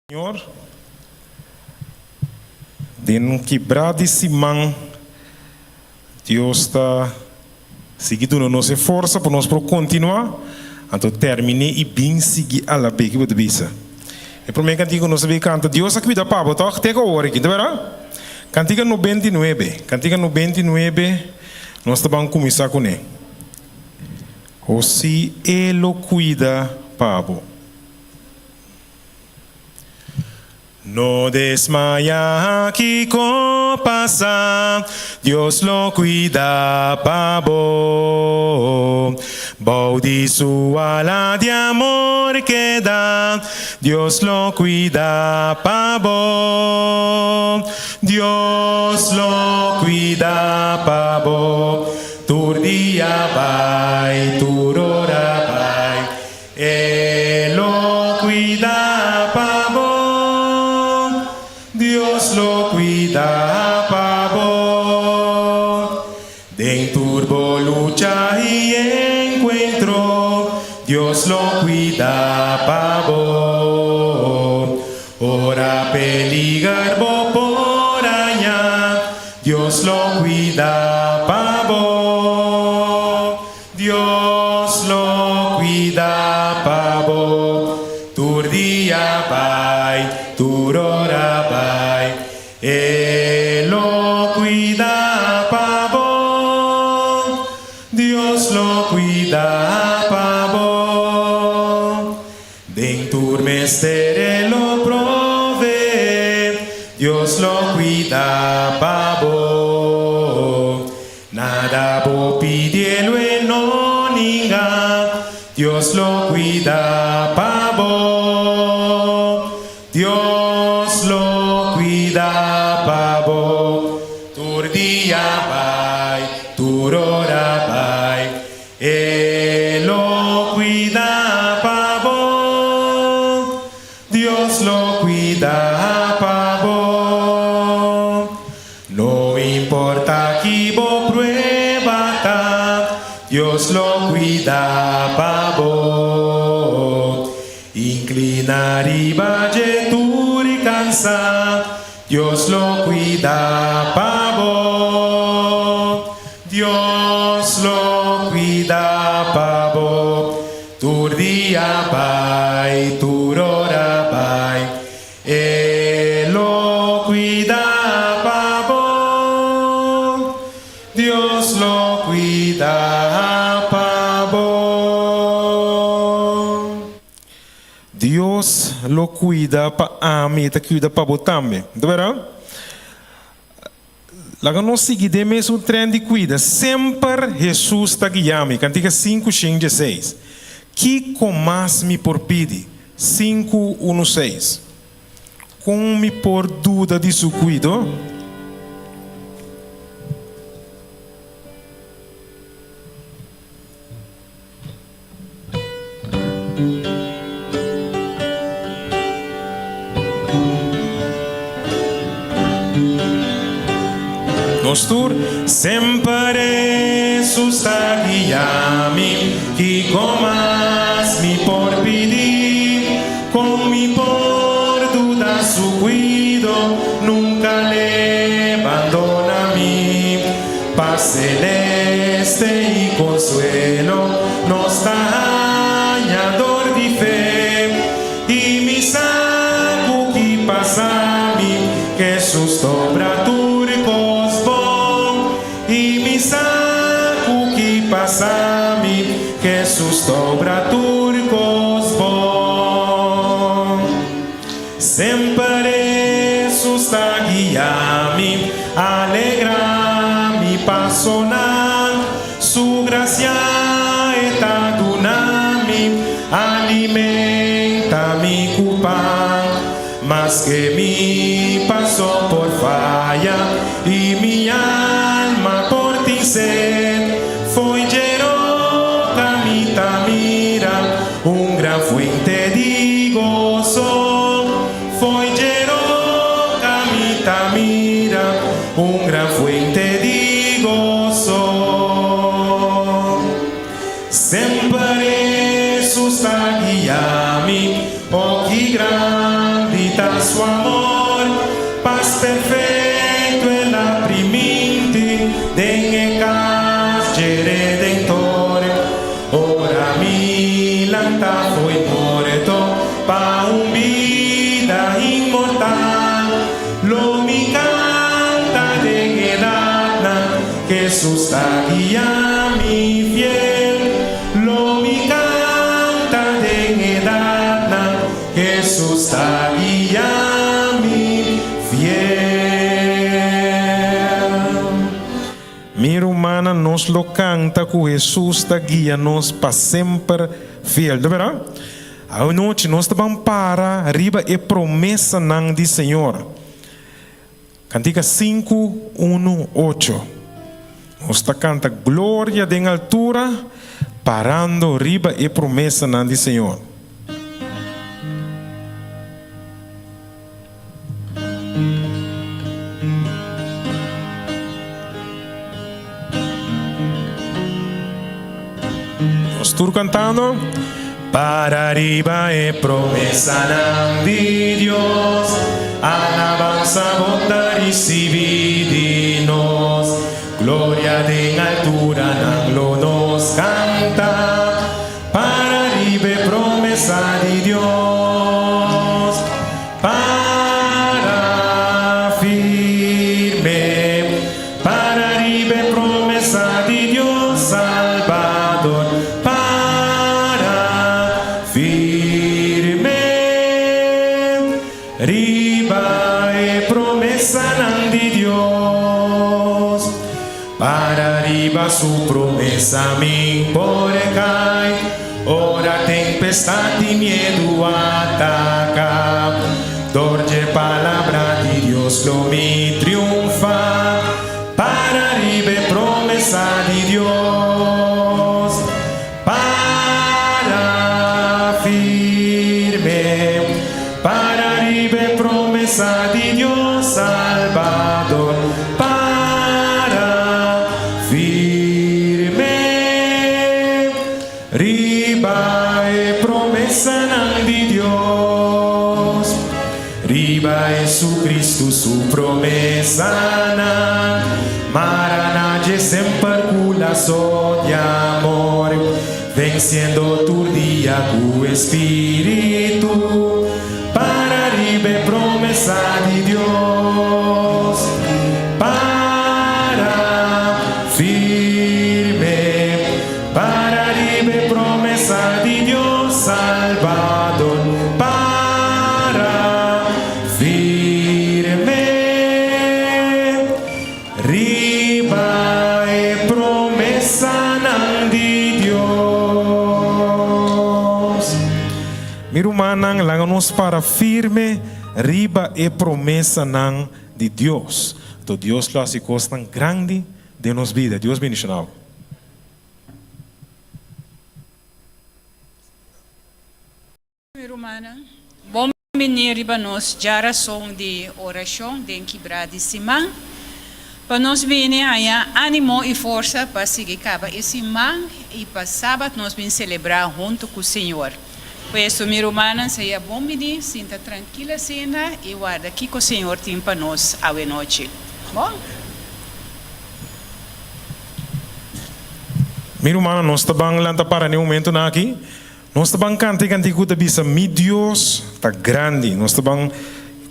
Señor, den un kibrá di siman, Dios ta sigui duna nos e forsa pa nos por kontinuá, anto terminé i bin sigui alab'é. Ki bo ta bisa? E promé kantika ku nos ta bin kanta, Dios a kuida pa bo tòg te ku awor aki, ta bèrdat? Kantika 99, kantika 99, nos ta ban kuminsá kuné. O si E lo kuida pa bo. No desmaya kiko pasa, Dios lo cuida pa bo. Bou di su ala di amor keda, Dios lo cuida pa bo. Dios lo cuida pa bo, tur dia bai, tur ora bai. E lo cuida pa bo, Dios lo cuida pa bo. Den tur bo lucha y encuentro, Dios lo cuida pa bo. Ora peliger bo por haña, Dios lo cuida pa bo. Dios lo cuida pa bo tur dia bai, tur ora bai. E lo cuida pa bo, Dios lo cuida pa bo. Den tur mester e lo provee, Dios lo cuida pa bo. Nada bo pidi e lo e no ninga, Dios lo cuida pa bo. Dios lo cuida pa bo, tur dia bai, tur ora bai. E lo cuida pa bo, Dios lo cuida pa bo. No importa ki bo prueba ta, Dios lo cuida pa bo. Inclina riba dje tur y cansa, Dios lo cuida pa bo. Dios lo cuida pa bo. Tur dia bai, tur ora bai. E lo cuida pa bo. Dios lo cuida pa bo. Dios lo cuida pa ami, e ta cuida pa bo tambe. Ta berdad? Laga nos sigui den mesun tren di cuida. Semper Jesus ta guia mi. Cantica 516. Kico mas mi por pidi? 516. Kon mi por duda di su kuido? Nos tur. Semper Hesus ta guia mi, kiko mas mi por pidi? Kon mi por duda su kuido? Nunka l'e bandona mi. Pas celeste i consuelo nos ta haña dor di fe. I mi sa ku ki pasa mi, Hesus t'obra tur kos bon. I mi sa ku ki pasa mi, Hesus t'obra tur kos bon. Semper Hesus ta guia mi, alegra mi pasonan. Su gracia e ta duna mi, alimenta mi cu pan. Maske mi paso por faya y mi alma por tin sed, fo'i dje roca mi ta mira un gran fuente di goso. Fo'i dje roca mi ta mira un gran fuente di goso. Semper Hesus ta guia mi, oh ki grandi ta. su amor, Pas perfecto el a priminti den e cas dje Redentor. Ora mi lanta fo'i morto pa un bida inmortal, lo mi canta den edadnan, Jesus ta guia mi fiel. Lo mi canta den edadnan, Jesus ta guia mi fiel. Mi rumannan, nos lo canta cu Jesus ta guia nos pa semper fiel. Ta bera? Awe nochi nos ta ban para riba e promesanan di Señor. Cantica sinku, unu, ocho. Nos ta canta Gloria den altura, parando riba e promesanan di Señor. Nos tur cantando. Para riba e promesanan di Dios, alabansa bo ta ricibi di nos. Gloria den alturanan lo nos canta, para riba e promesa di Dios. Para firme, para riba e promesa di Dios Salbador. Para firme, riba e promesanan di Dios. Para riba su promesa mi por kai, ora tempestad di miedu ataka. Dor dje palabra di Dios lo mi triunfa, para riba e promesa di Dios. Para firme, para riba e promesa di Dios Salbador. Para firme, riba e promesanan di Dios. Riba Jesucristo su promesanan, mara na dje semper cu lazo di amor, venciendo tur dia cu e Spiritu, para riba e promesa di Dios. Para firme, para riba e promesa di Dios Salbador. Para firme, riba e promesanan di Dios. Mi rumannan, laga nos para firme riba e promesanan di Dios. Anto Dios lo hasi kosnan grandi den nos bida. Dios bendishona bo. Mi rumannan, bon bini riba nos djarason di orashon den kibrá di siman. Pa nos bini haña ánimo i forsa pa sigui kaba e siman i pa sabat nos bin selebrá huntu ku Señor. Pues, mi rumannan, sea bon bini, sinta trankil asina i warda kiko Señor tin pa nos awenochi. Bon. Mi rumannan, nos ta ban lanta para n'e momentunan aki. Nos ta ban kanta e kantika ku ta bisa Mi Dios ta grandi. Nos ta ban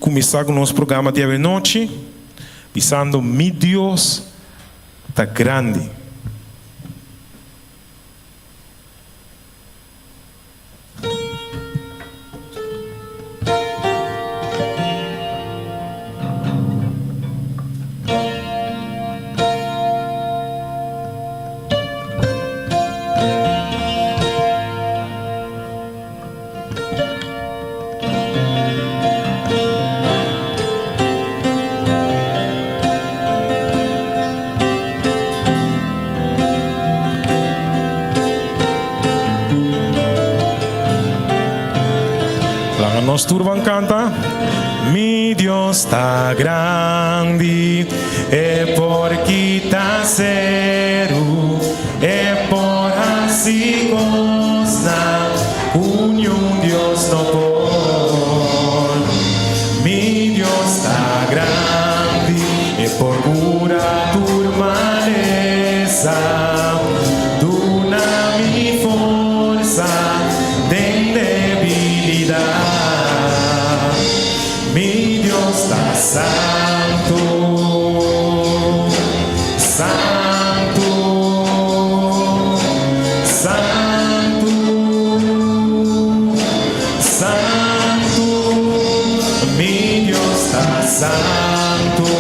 kuminsá ku nos programa di awenochi bisando Mi Dios ta grandi. Laga nos tur ban canta. Mi Dios ta grandi, e por kita seru, e por haci cosnan cu niun Dios no por. Mi. Santu, Santu, Santu, Santu, mi Dios ta Santu,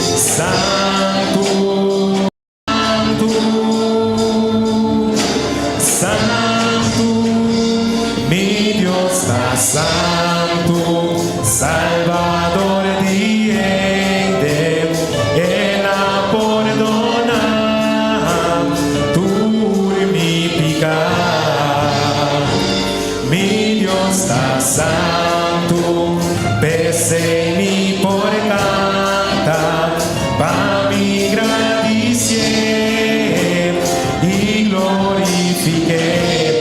Santu. Santu, Santu, mi Dios ta Santu, Salvador di hende, El a pordona tur mi pica. Mi Dios ta Santu, p'esei mi por canta, pa mi gradicié y glorifiqué.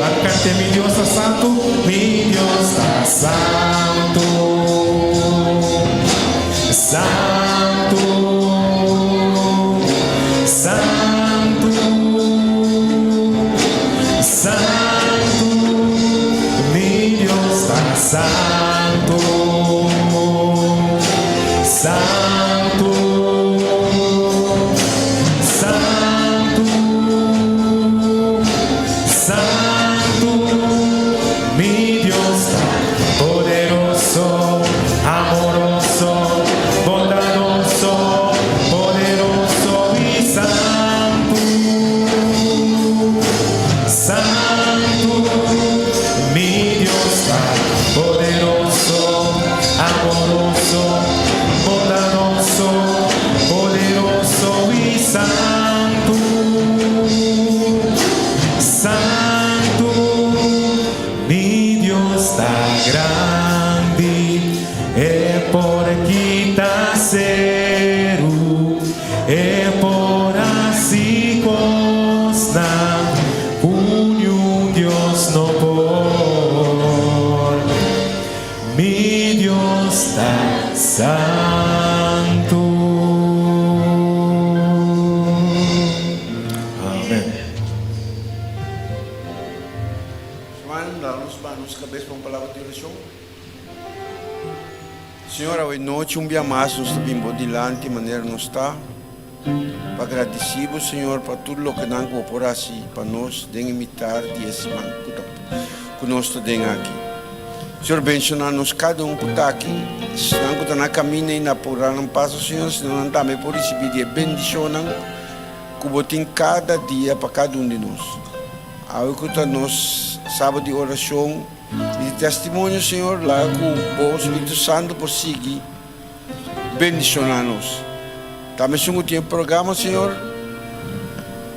Ban cante, mi Dios ta Santu, mi Dios ta Santu, Santu, Santu, Santu, mi Dios ta Santu, Santu, Santu, Santu, mi Dios ta poderoso, amoroso, bondadoso, poderoso y Santu, Santu, mi Dios ta poderoso, amoroso, bondadoso, poderoso y Santu, Santu, mi Dios ta grandi, E por kita seru, E por hasi kosnan ku niun Dios no por. Mi Dios ta Santu. Amen. Juan, laga nos baha nos kabes pa un palabra di orashon. Señor, awe nochi un bia mas nos ta bin bo dilanti manera nos ta pa gradisí bo, Señor, pa tur lokenan ku bo por hasi pa nos den e mitar di e siman ku ta ku nos ta den aki. Señor, benshoná nos kada un ku ta aki, esnan ku ta na kaminda i na purá nan paso, Señor, sino nan tambe por risibí di e bendishonnan ku bo tin kada dia pa kada un di nos. Awe ku ta nos Sabat di orashon i di testimonio, Señor, laga ku bo Spiritu Santu por sigui bendishoná nos. Tambe esun ku tin e programa, Señor,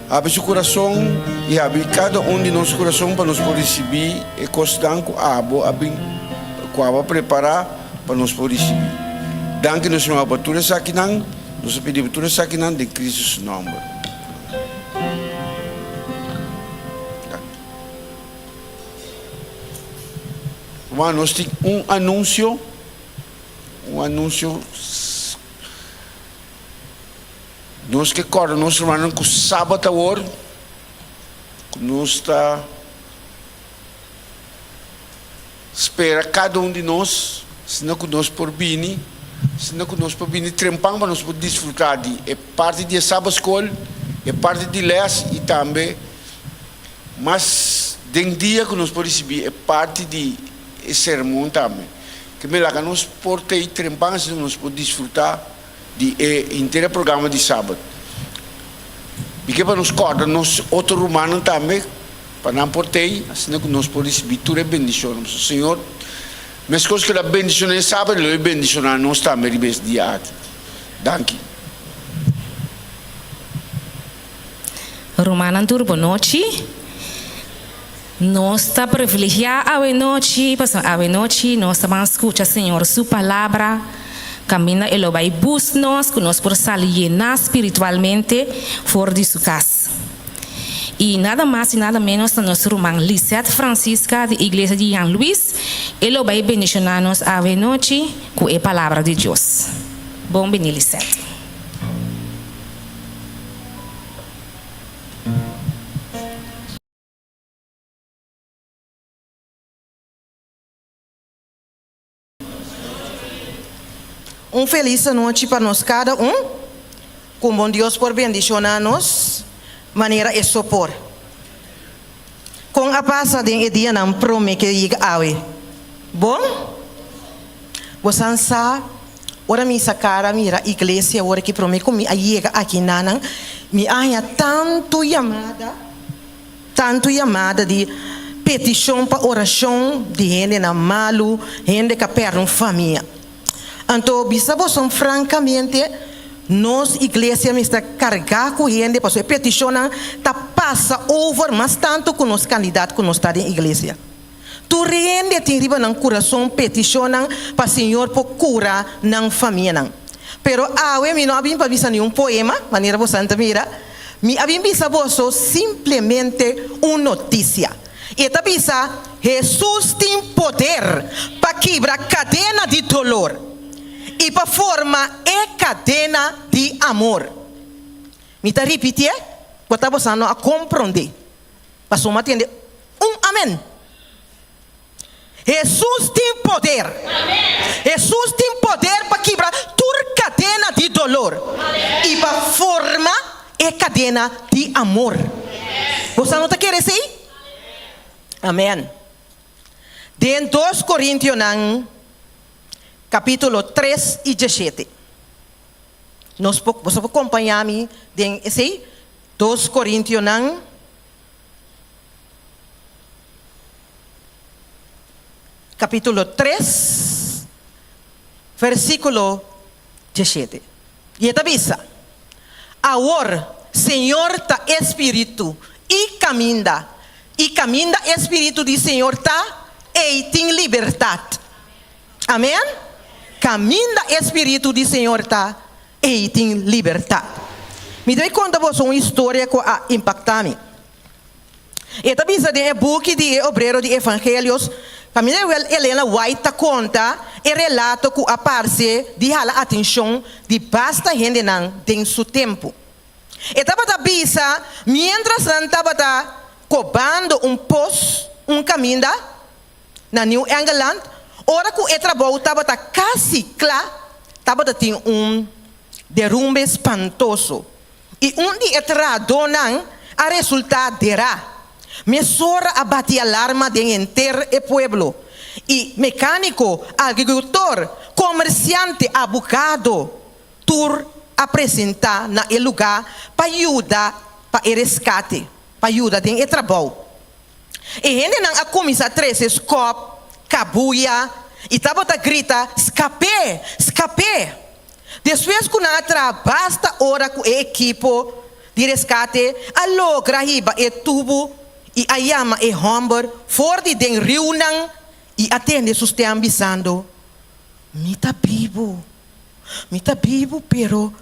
habri su kurason i habri kada un di nos kurason pa nos por risibí e kosnan ku abo a bin, ku abo a prepará pa nos por risibí. Danki nos Señor pa tur esakinan. Nos a pidi bo tur esakinan den Cristo su nòmber. Danki. Ruman, nos tin un anunsio, un anunsio. Nos ke kòrda nos rumannan ku sabat awor, ku nos ta spera kada un di nos, asina ku nos por bini, asina ku nos por bini trempan pa nos por disfrutá di e parti di e sabat skol, e parti di lès i tambe mas den dia ku nos por risibí e parti di e sermon tambe. Ke mi laga nos por tei trempan asina nos por disfrutá di e henter e programa di sabat. Mi ke pa nos kòrda nos otro rumannan tambe pa nan por tei asina ku nos por risibí tur e bendishonnan. Pasobra Señor, meskos ku El a bendishoná e sabat, El lo bendishoná nos tambe riba es dia aki. Danki. Rumannan tur bonochi. Nos ta privilegiá awenochi pasobra awenochi nos ta ban skucha Señor su palabra kaminda e lo bai bus nos ku nos por sali yená spiritualmente for di su kas. I nada mas i nada ménos ta nos ruman Lisette Francisca di Iglesia di Jan Luis e lo bai bendishoná nos awenochi ku e palabra di Dios. Bon bini Lisette. Un felis anochi pa nos kada un. Ku bon Dios por bendishoná nos manera e so por. Kon a pasa den e dianan promé ke yega awe? Bon? Bosan sa, ora mi sa kara mira iglesia ora ki promé ku mi a yega aki nanan, mi a haña tantu yamada, tantu yamada di petishon pa orashon di hendenan malu, hende ku a pèrdè un famia. Anto bisa boson frankamente, nos iglesia mester kargá ku hende pasobra e petishonnan ta pasa over mas tantu ku nos kandidat ku nos ta den iglesia. Tur hende tin riba nan kurason petishonnan pa Señor por kura nan famianan. Pero awe mi no a bin pa bisa niun poema, manera bosan ta mira. Mi a bin bisa boso simplemente un notisia. E ta bisa, Hesus tin poder pa kibra kadena di dolor i pa forma e kadena di amor. Mi ta ripitié, bo ta bosa no a komprondé, pasobra mi a tende un amen. Hesus tin poder. Hesus tin poder pa kibra tur kadena di dolor i pa forma e kadena di amor. Boso no ta kere esei? Amen. Den Dos Korintionan kapitulo tres i dieshete. Nos por, boso por kompañá mi den esei? Dos Korintionan. Capítulo tres, versículo dieshete. I e ta bisa, Awor, Señor ta e Spiritu, i caminda, i caminda e Spiritu di Señor ta, ei tin libertad. Amen? Caminda e Spiritu di Señor ta, ei tin libertad. Mi ta bai conta boso un historia cu a impacta mi. E ta bisa den e buki di e Obrero di Evangelios, kaminda wel Elena White ta konta e relato ku a parse di hala atenshon di basta hendenan den su tempu. E tabata bisa miéntras nan tabata kobando un pos un kaminda na New England, ora ku e trabou tabata kasi kla, tabata tin un derumbe spantoso. I un di e trahadónan a resultá derá. Mesora a bati alarma den henter e pueblo, i mekániko, agrikultor, komersiante, abogado, tur a presentá na e lugá pa yuda pa e reskate, pa yuda den e trabou. E hendenan a kuminsá trese skòp, kabuya i tabata grita, Skap'é! Skap'é! Despues ku nan a traha basta ora ku e ekipo di reskate a logra hiba e tubu i a yama e hòmber for di den riunan i a tende su stèm bisando, Mi ta bibu, mi ta bibu, pero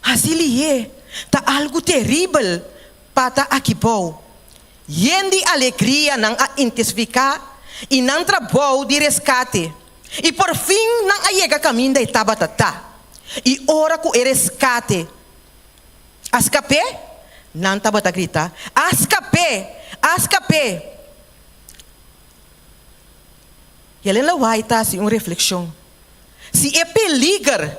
hasi lihé, ta algu teribel pa ta aki bou. Yen di alegria nan a intesifiká i nan trabou di reskate, i por fin nan a yega kaminda e tabata ta. I ora ku e reskate a skap'é, nan tabata grita, A skap'é! A skap'é! Helen White ta hasi un reflekshon, Si e peliger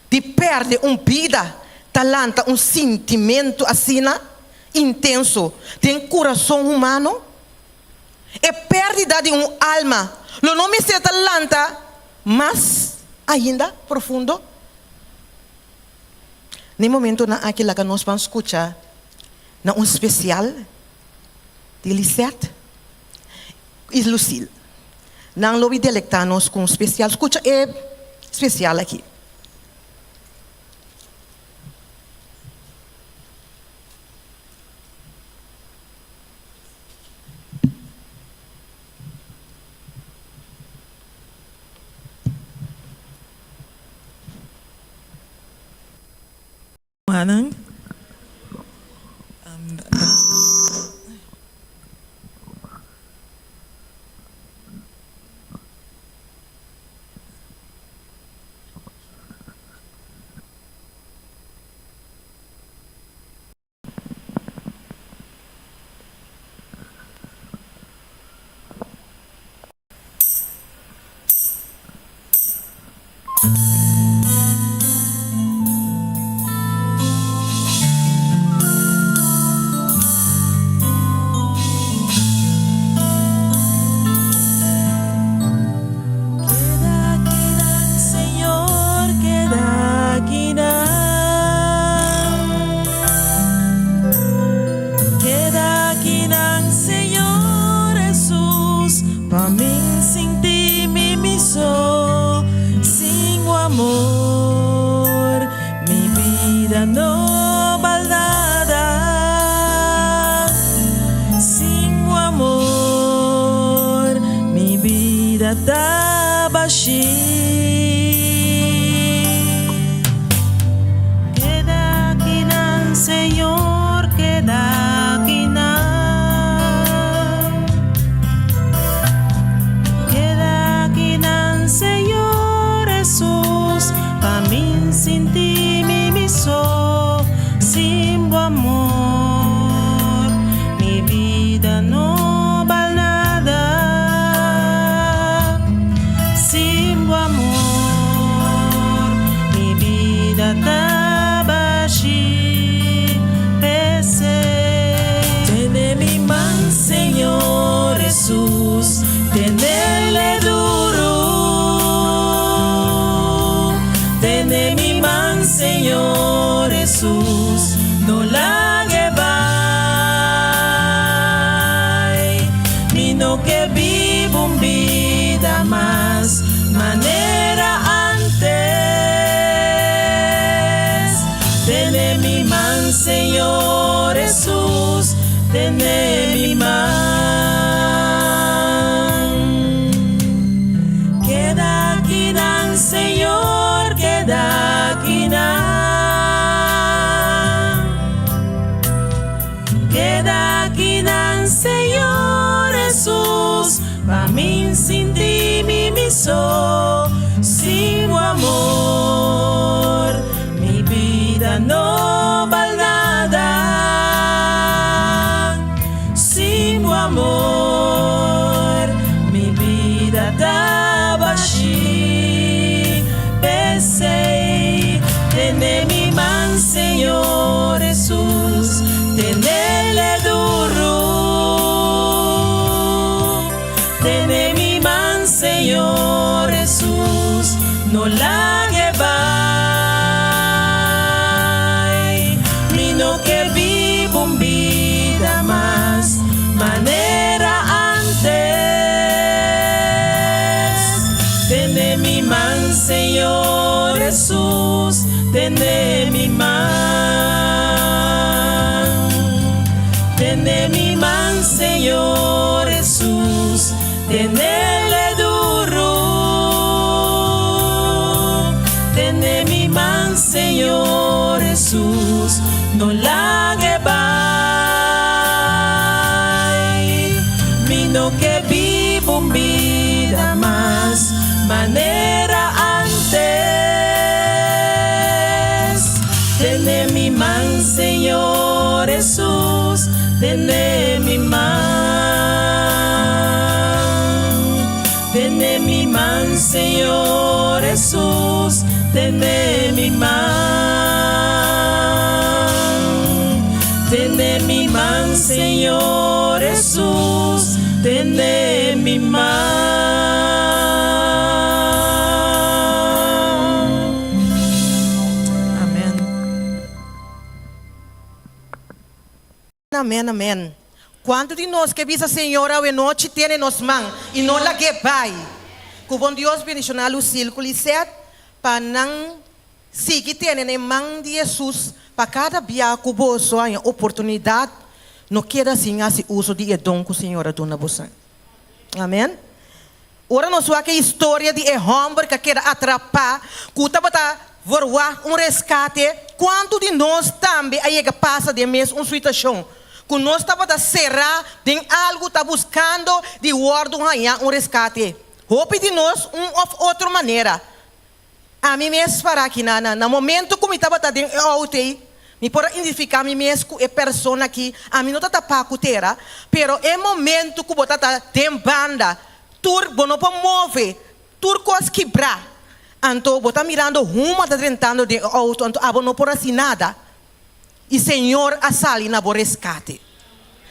di pèrdè un bida ta lanta un sintimentu asina intenso den kurason humano? E pèrdida di un alma lo no mester ta lanta mas ainda profundo? Na e momentunan aki laga nos ban skucha na un spesial di Lisette i Lucille. Nan lo bi delektá nos ku un spesial. Skucha e spesial aki. Rumannan. Sin bo amor, mi bida no bal nada. Sin bo amor, mi bida ta bashí. P'esei. Tene mi man, Señor Hesus, tenele duru. Tene mi man, Señor Hesus, no lag'e bai. Mi no ke biba un bida mas manera antes. Tene mi man, Señor Hesus, tene mi man. Keda akinan, Señor, keda akinan. Keda akinan, Señor Hesus, pa mi sinti mi mi so. Sin bo amor, mi bida no bal nada. Sin bo amor, mi bida ta bashí. P'esei, tene mi man, Señor Hesus, tenele duru. Tene mi man, Señor Hesus, no lag'e bai. Mi no ke biba un bida mas manera antes. Tene mi man, Señor Hesus, tene mi man. Tene mi man, Señor Hesus, tenele duru. Tene mi man, Señor Hesus, no lag'e bai. Mi no ke biba un bida mas manera antes. Tene mi man, Señor Hesus, tene mi man. Tene mi man, Señor Hesus, tene mi man. Tene mi man, Señor Hesus, tene mi man. Amèn. Amèn, amèn. Kuantu di nos ke bisa Señor awe nochi tene nos man i no lag'é bai? Ku bon Dios bendishoná Lucille ku Lisette pa nan sigui tene na e man di Hesus pa kada bia ku boso haña oportunidat no keda sin hasi uso di e don ku Señor a duna boso. Amèn. Ora nos wak e historia di e hòmber ku a keda atrapá ku tabata verwagt un reskate, kuantu di nos tambe a yega pasa den mes un situashon ku nos tabata será den algu ta buskando di wòrdu hañá un reskate? Hopi di nos un òf otro manera. Ami mes para aki na na momento ku mi tabata den e outo ei, mi por a identifiká mi mes ku e persona aki. Ami no ta tapá ku tera, pero e momento ku bo ta ta den banda, tur bo no por move, tur kos kibrá. Anto bo ta mirando huma ta drentando den e outo, anto abo no por hasi nada. I Señor a sali na bo reskate.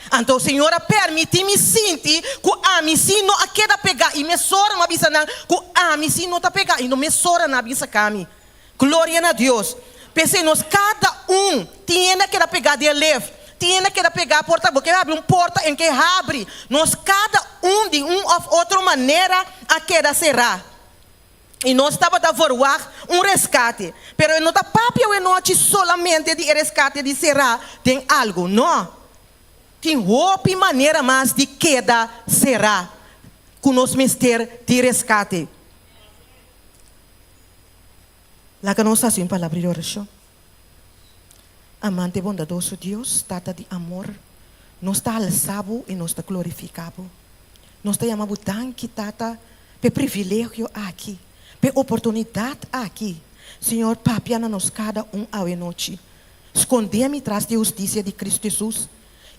Anto Señor a permití mi sinti ku ami sí no a keda pegá i mesora mi a bisa nan ku ami sí no ta pegá i no mesora nan a bin saka mi. Gloria na Dios! P'esei nos kada un tin hende a keda pegá den lef, tin hende a keda pegá por ta bo ke habri un porta en ke habri. Nos kada un di un òf otro manera a keda será. I nos tabata verwagt un reskate. Pero e no ta papia awenochi solamente di e reskate di será den algu. No. Tin hopi manera mas di keda será ku nos mester di reskate. Laga nos hasi un palabra di orashon. Amante bondadoso Dios, Tata di amor, nos ta alsa Bo i nos ta glorifiká Bo. Nos ta yama Bo danki, Tata, p'e privilegio aki, p'e oportunidat aki. Señor, papia na nos kada un awe nochi. Skonde mi tras di hustisia di Kristu Hesus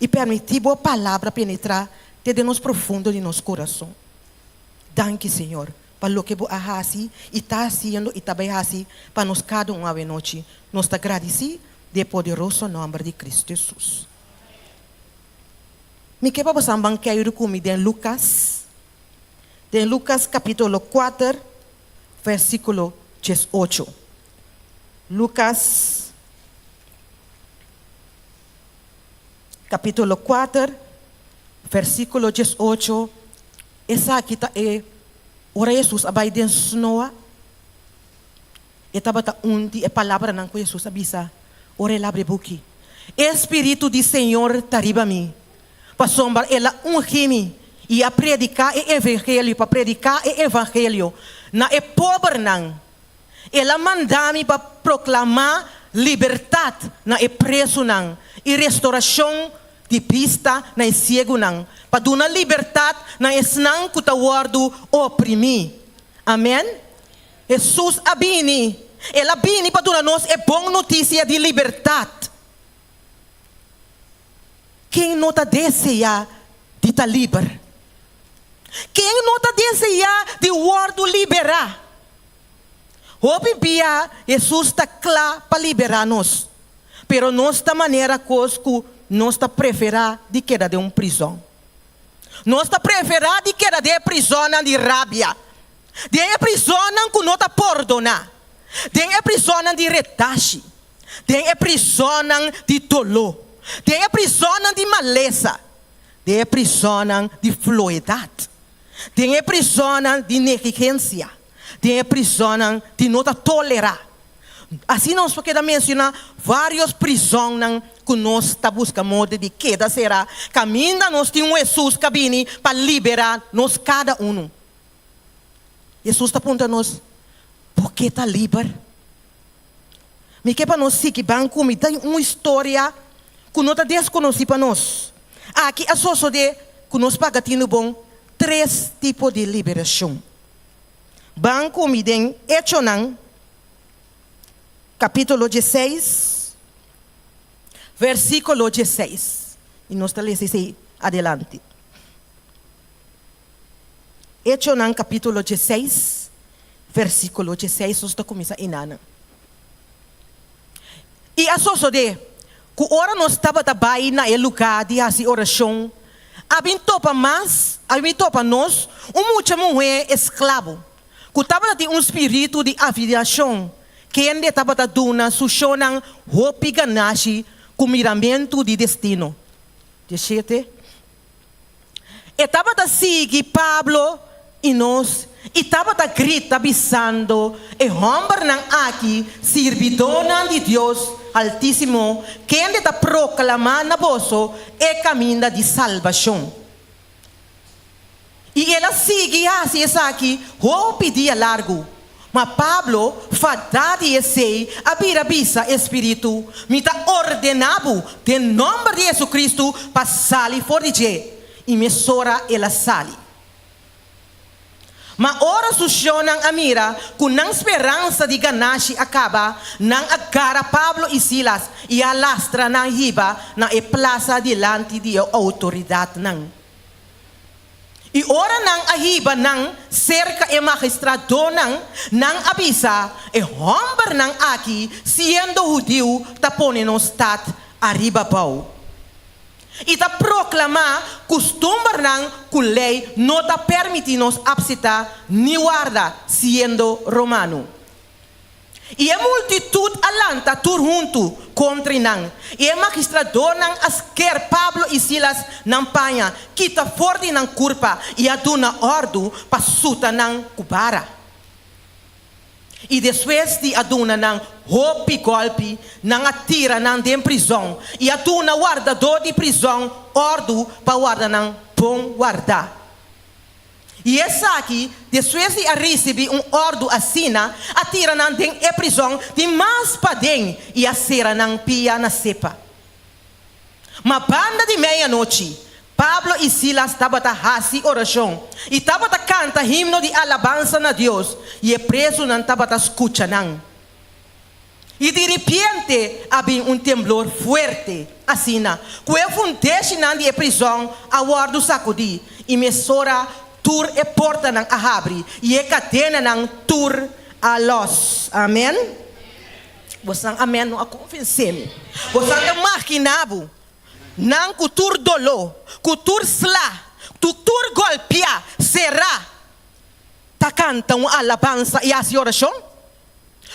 i permití bo Palabra penetrá te den nos profundo di nos kurason. Danki, Señor, pa loke bo a hasi i ta hasiendo i ta bai hasi pa nos kada un awenochi. Nos ta gradisí den e poderoso nòmber di Kristu Hesus. Mi ke pa boso ban keiru ku mi den Lukas, den Lukas kapítulo kuater, versíkulo diesocho. Lukas kapítulo kuater, versíkulo diesocho, esaki ta e ora Hesus a bai den snoa, e tabata un di e palabranan ku Hesus a bisa ora el abri buki, E spiritu di Señor ta riba mi, pasobra el a ungi mi i a prediká e evangelio, pa prediká e evangelio na e pobernan. El a manda mi pa proklamá libertat na e presunan i restorashon di bista na e siegunan, pa duna libertat na esnan ku ta wòrdu oprimí. Amèn. Hesus a bini. El a bini pa duna nos e bon notisia di libertat. Ken no ta deseá di ta liber? Ken no ta deseá di wòrdu liberá? Hopi bia Hesus ta kla pa liberá nos, pero nos ta manera kos ku nos ta preferá di keda den un prizòn. Nos ta preferá di keda den e prizònnan di rabia, den e prizònnan ku no ta pordoná, den e prizònnan di retashi, den e prizònnan di doló, den e prizònnan di malesa, den e prizònnan di floedat, den e prizònnan di negligensia, den e prizònnan di no ta tolerá. Asina nos por keda menshoná vários prizònnan ku nos ta buska moda di keda será kaminda nos tin un Hesus ku a bini pa liberá nos kada unu. Hesus ta puntra nos, Bo ke ta liber? Mi ke pa nos sigui ban ku mi ta un historia ku no ta deskonosí pa nos. Aki a sosodé ku nos paga tinu bon tres tipo di liberashon. Ban ku mi den Echonan kapítulo dieseis, versíkulo dieseis, i nos ta lesa esei adelante. Echonan kapítulo dieseis, versíkulo dieseis, nos ta kuminsá enanan. I a sosodé ku ora nos tabata bai na e lugá di hasi orashon, a bin topa mas, a bin topa nos un mucha muhé esklabo ku tabata tin un spiritu di avidiashon, kende tabata duna su shonnan hopi ganashi ku miramentu di destino. Dieshete. E tabata sigui Pablo i nos i tabata grita bisando, E hòmbernan aki, sirbidónan di Dios Haltísimo, kende ta proklamá na boso e kaminda di salbashon. I el a sigui hasi esaki hopi dia largu. Ma Pablo, fadá di esei, a bira bisa e spiritu, Mi ta ordená bo den nòmber di Jesucristo pa sali for di dje. I mesora el a sali. Ma ora su shonnan a mira ku nan speransa di ganashi a kaba, nan a gara Pablo i Silas i a lastra nan hiba na e plasa dilanti di e outoridatnan. I ora nan a hiba nan serka e magistradonan, nan a bisa, E hòmbernan aki, siendo hudiu, ta pone nos stat ariba bou i ta proklamá kustumbernan ku lei no ta permití nos apsitá ni warda, siendo romano. I e multitut a lanta tur huntu kontri nan, i e magistradornan a sker Pablo i Silas nan paña, kita for di nan kurpa i a duna òrdu pa suta nan ku bara. I despues di a duna nan hopi gòlpi, nan a tira nan den prizòn i a duna wardadó di prizòn òrdu pa warda nan bon wardá. I esaki, despues di a risibí un òrdu asina, a tira nan den e prizòn di mas paden i a sera nan pia na sepa. Ma banda di meianochi, Pablo i Silas tabata hasi orashon i tabata kanta himno di alabansa na Dios, i e prezunan tabata skucha nan. I di ripiente a bin un temblor fuerte, asina ku e fundeshinan di e prizòn a wòrdu sakudí, i mesora tur e portanan a habri i e kadenanan tur a lòs. Amèn. Bosan amèn no a konvensé mi. Bosan ta maginá bo nan ku tur doló, ku tur sla, ku tur gòlpiá, será, ta kanta un alabansa i hasi orashon?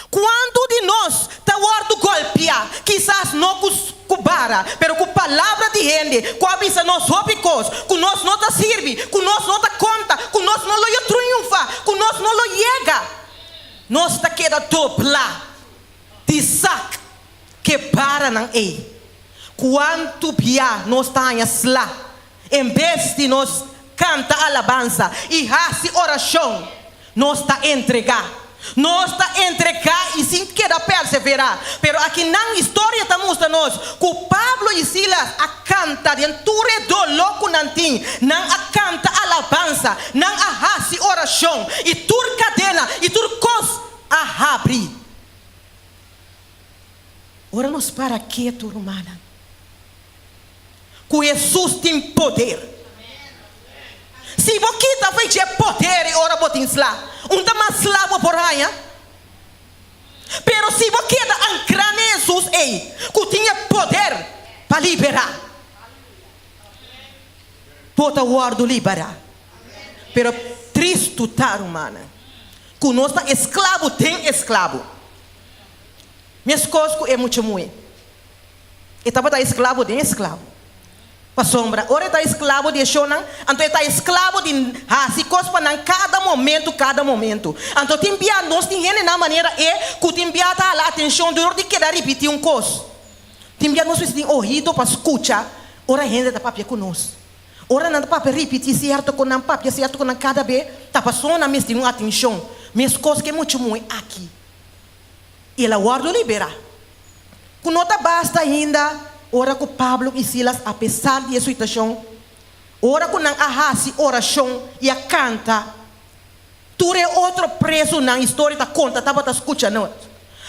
Kuantu di nos ta wòrdu gòlpiá, kisas no ku ku bara, pero ku palabra di hende ku a bisa nos hopi kos, ku nos no ta sirbi, ku nos no ta konta, ku nos no lo triunfá, ku nos no lo yega? Nos ta keda doblá di sak k'e baranan ei. Kuantu bia nos ta haña sla en bes di nos kanta alabansa i hasi orashon, nos ta entregá. Nos ta entregá i sin keda perseverá. Pero akinan historia ta mustra nos ku Pablo i Silas a kanta den tur e doló ku nan tin. Nan a kanta alabansa, nan a hasi orashon i tur kadena i tur kos a habri. Ora nos para ketu, rumannan, ku Hesus tin poder. Si bo kita fo'i dje poder i ora bo tin sla, un ta mas sla bo por haña. Pero si bo keda ankrá na Hesus ei ku tin e poder pa liberá, bo ta wòrdu liberá. Pero tristu ta, rumannan, ku nos ta esklabo den esklabo. Meskos ku e mucha muhé. E tabata esklabo den esklabo. Pasobra ora e ta esklabo di e shonnan, anto e ta esklabo di hasi kos pa nan kada momentu, kada momentu. Anto tin bia nos tin hendenan manera e ku tin bia ta hala atenshon dor di keda ripití un kos. Tin bia nos mester tin ohido pa skucha ora hende ta papia ku nos. Ora nan ta papia ripití sierto ku nan papia sierto ku nan kada be, ta pasobra nan mester tin un atenshon. Meskos ku e mucha muhé aki. I el a wòrdu liberá. Ku no ta basta ainda ora ku Pablo i Silas apesar di e situashon, ora ku nan a hasi orashon i a kanta, tur e otro prezunan, historia ta konta, tabata skucha nos.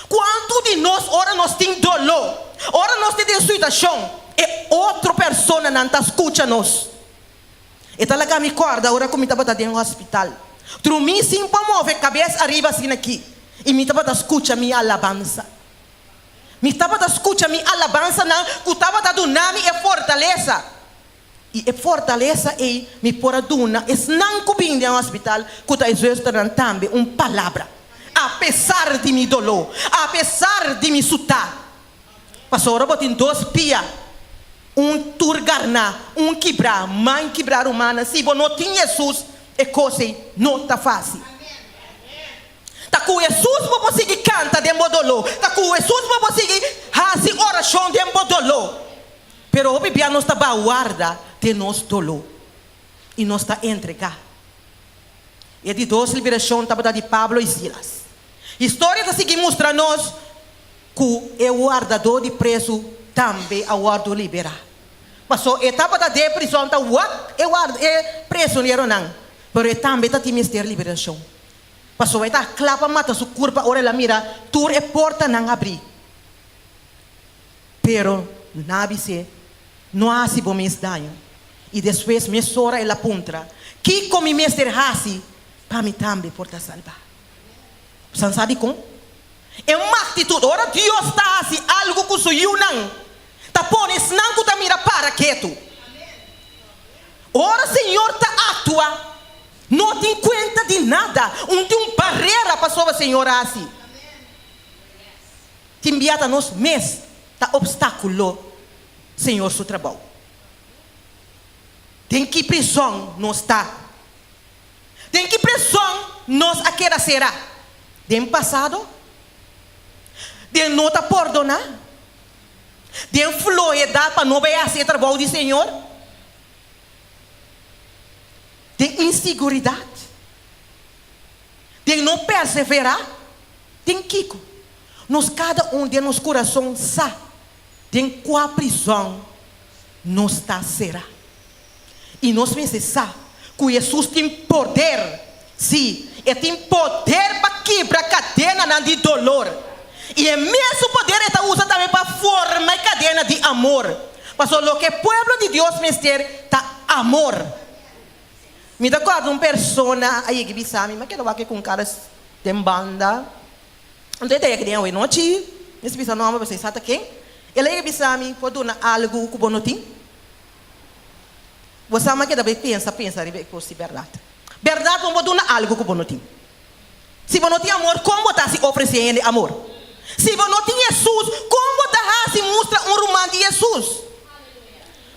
Kuantu di nos ora nos tin doló, ora nos ta den situashon, e otro personanan ta skucha nos? E ta laga mi kòrda ora ku mi tabata den hospital. Drumí sin por move kabes ariba asina aki i mi tabata skucha mi alabansa. Mi tabata skucha mi alabansanan ku tabata duna mi e fortalesa. I e fortalesa ei mi por a duna esnan ku bin den hospital ku ta e zusternan tambe un palabra. Apesar di mi doló, apesar di mi sutá. Pasobra bo tin dos pia, un tur garná, un kibrá, man kibrá rumannan, si bo no tin Hesus e kos ei no ta fásil. Ta ku Hesus bo por sigui kanta den bo doló, ta ku Hesus bo por sigui hasi orashon den bo doló. Pero hopi bia nos ta bawarda den nos doló i nos ta entregá. E di dos liberashon tabata di Pablo i Silas. Historia ta sigui mustra nos Ku e wardadó di prezu tambe a wòrdu liberá. Pasó e tabata den e prizòn ta wak e ward e presoneronan, pero e tambe ta tin mester liberashon. Pasobra e ta kla pa mata su kurpa ora el a mira tur e portanan habrí. Pero nan a bis'é, No hasi bo mes daño. I despues mesora el a puntra, Kiko mi mester hasi pa mi tambe por ta salbá? Bosan sa dikon? E magnitud, ora Dios ta hasi algu ku su yunan, ta pone esnan ku ta mira para ketu. Ora Señor ta aktua, no tin kuenta di nada, un tin un barera pasobra Señor a hasi. Tin bia ta nos mes ta opstakulo Señor su trabou. Den ki prizòn nos ta? Den ki preson nos a keda será? Den pasado? Den no ta pordoná? Den flohedat pa no bai hasi e trabou di Señor? Den insiguridat? Den no perseverá? Den kiko? Nos kada un den nos kurason sa den kua prizòn nos ta será. I nos mester sa ku Hesus tin poder, sí, e tin poder pa kibra kadenanan di dolor. I e mesun poder e ta usa tambe pa forma e kadena di amor. Pasobra loke e pueblo di Dios mester ta amor. Mi ta kòrda un persona a yega bisa mi, mi a keda wak ku un kara den banda. Anto e ta yega den awenochi, mi a bisa nòmber pasobra e sa ta ken. El a yega bisa mi, Por duna algu ku bo no tin? Bo sa mi a keda bai pensa pensa riba e kos di bèrdat. Bèrdat bo no por duna algu ku bo no tin. Si bo no tin amor, kon bo ta hasi ofresé hende amor? Si bo no tin Hesus, kon bo ta hasi mustra un ruman di Hesus?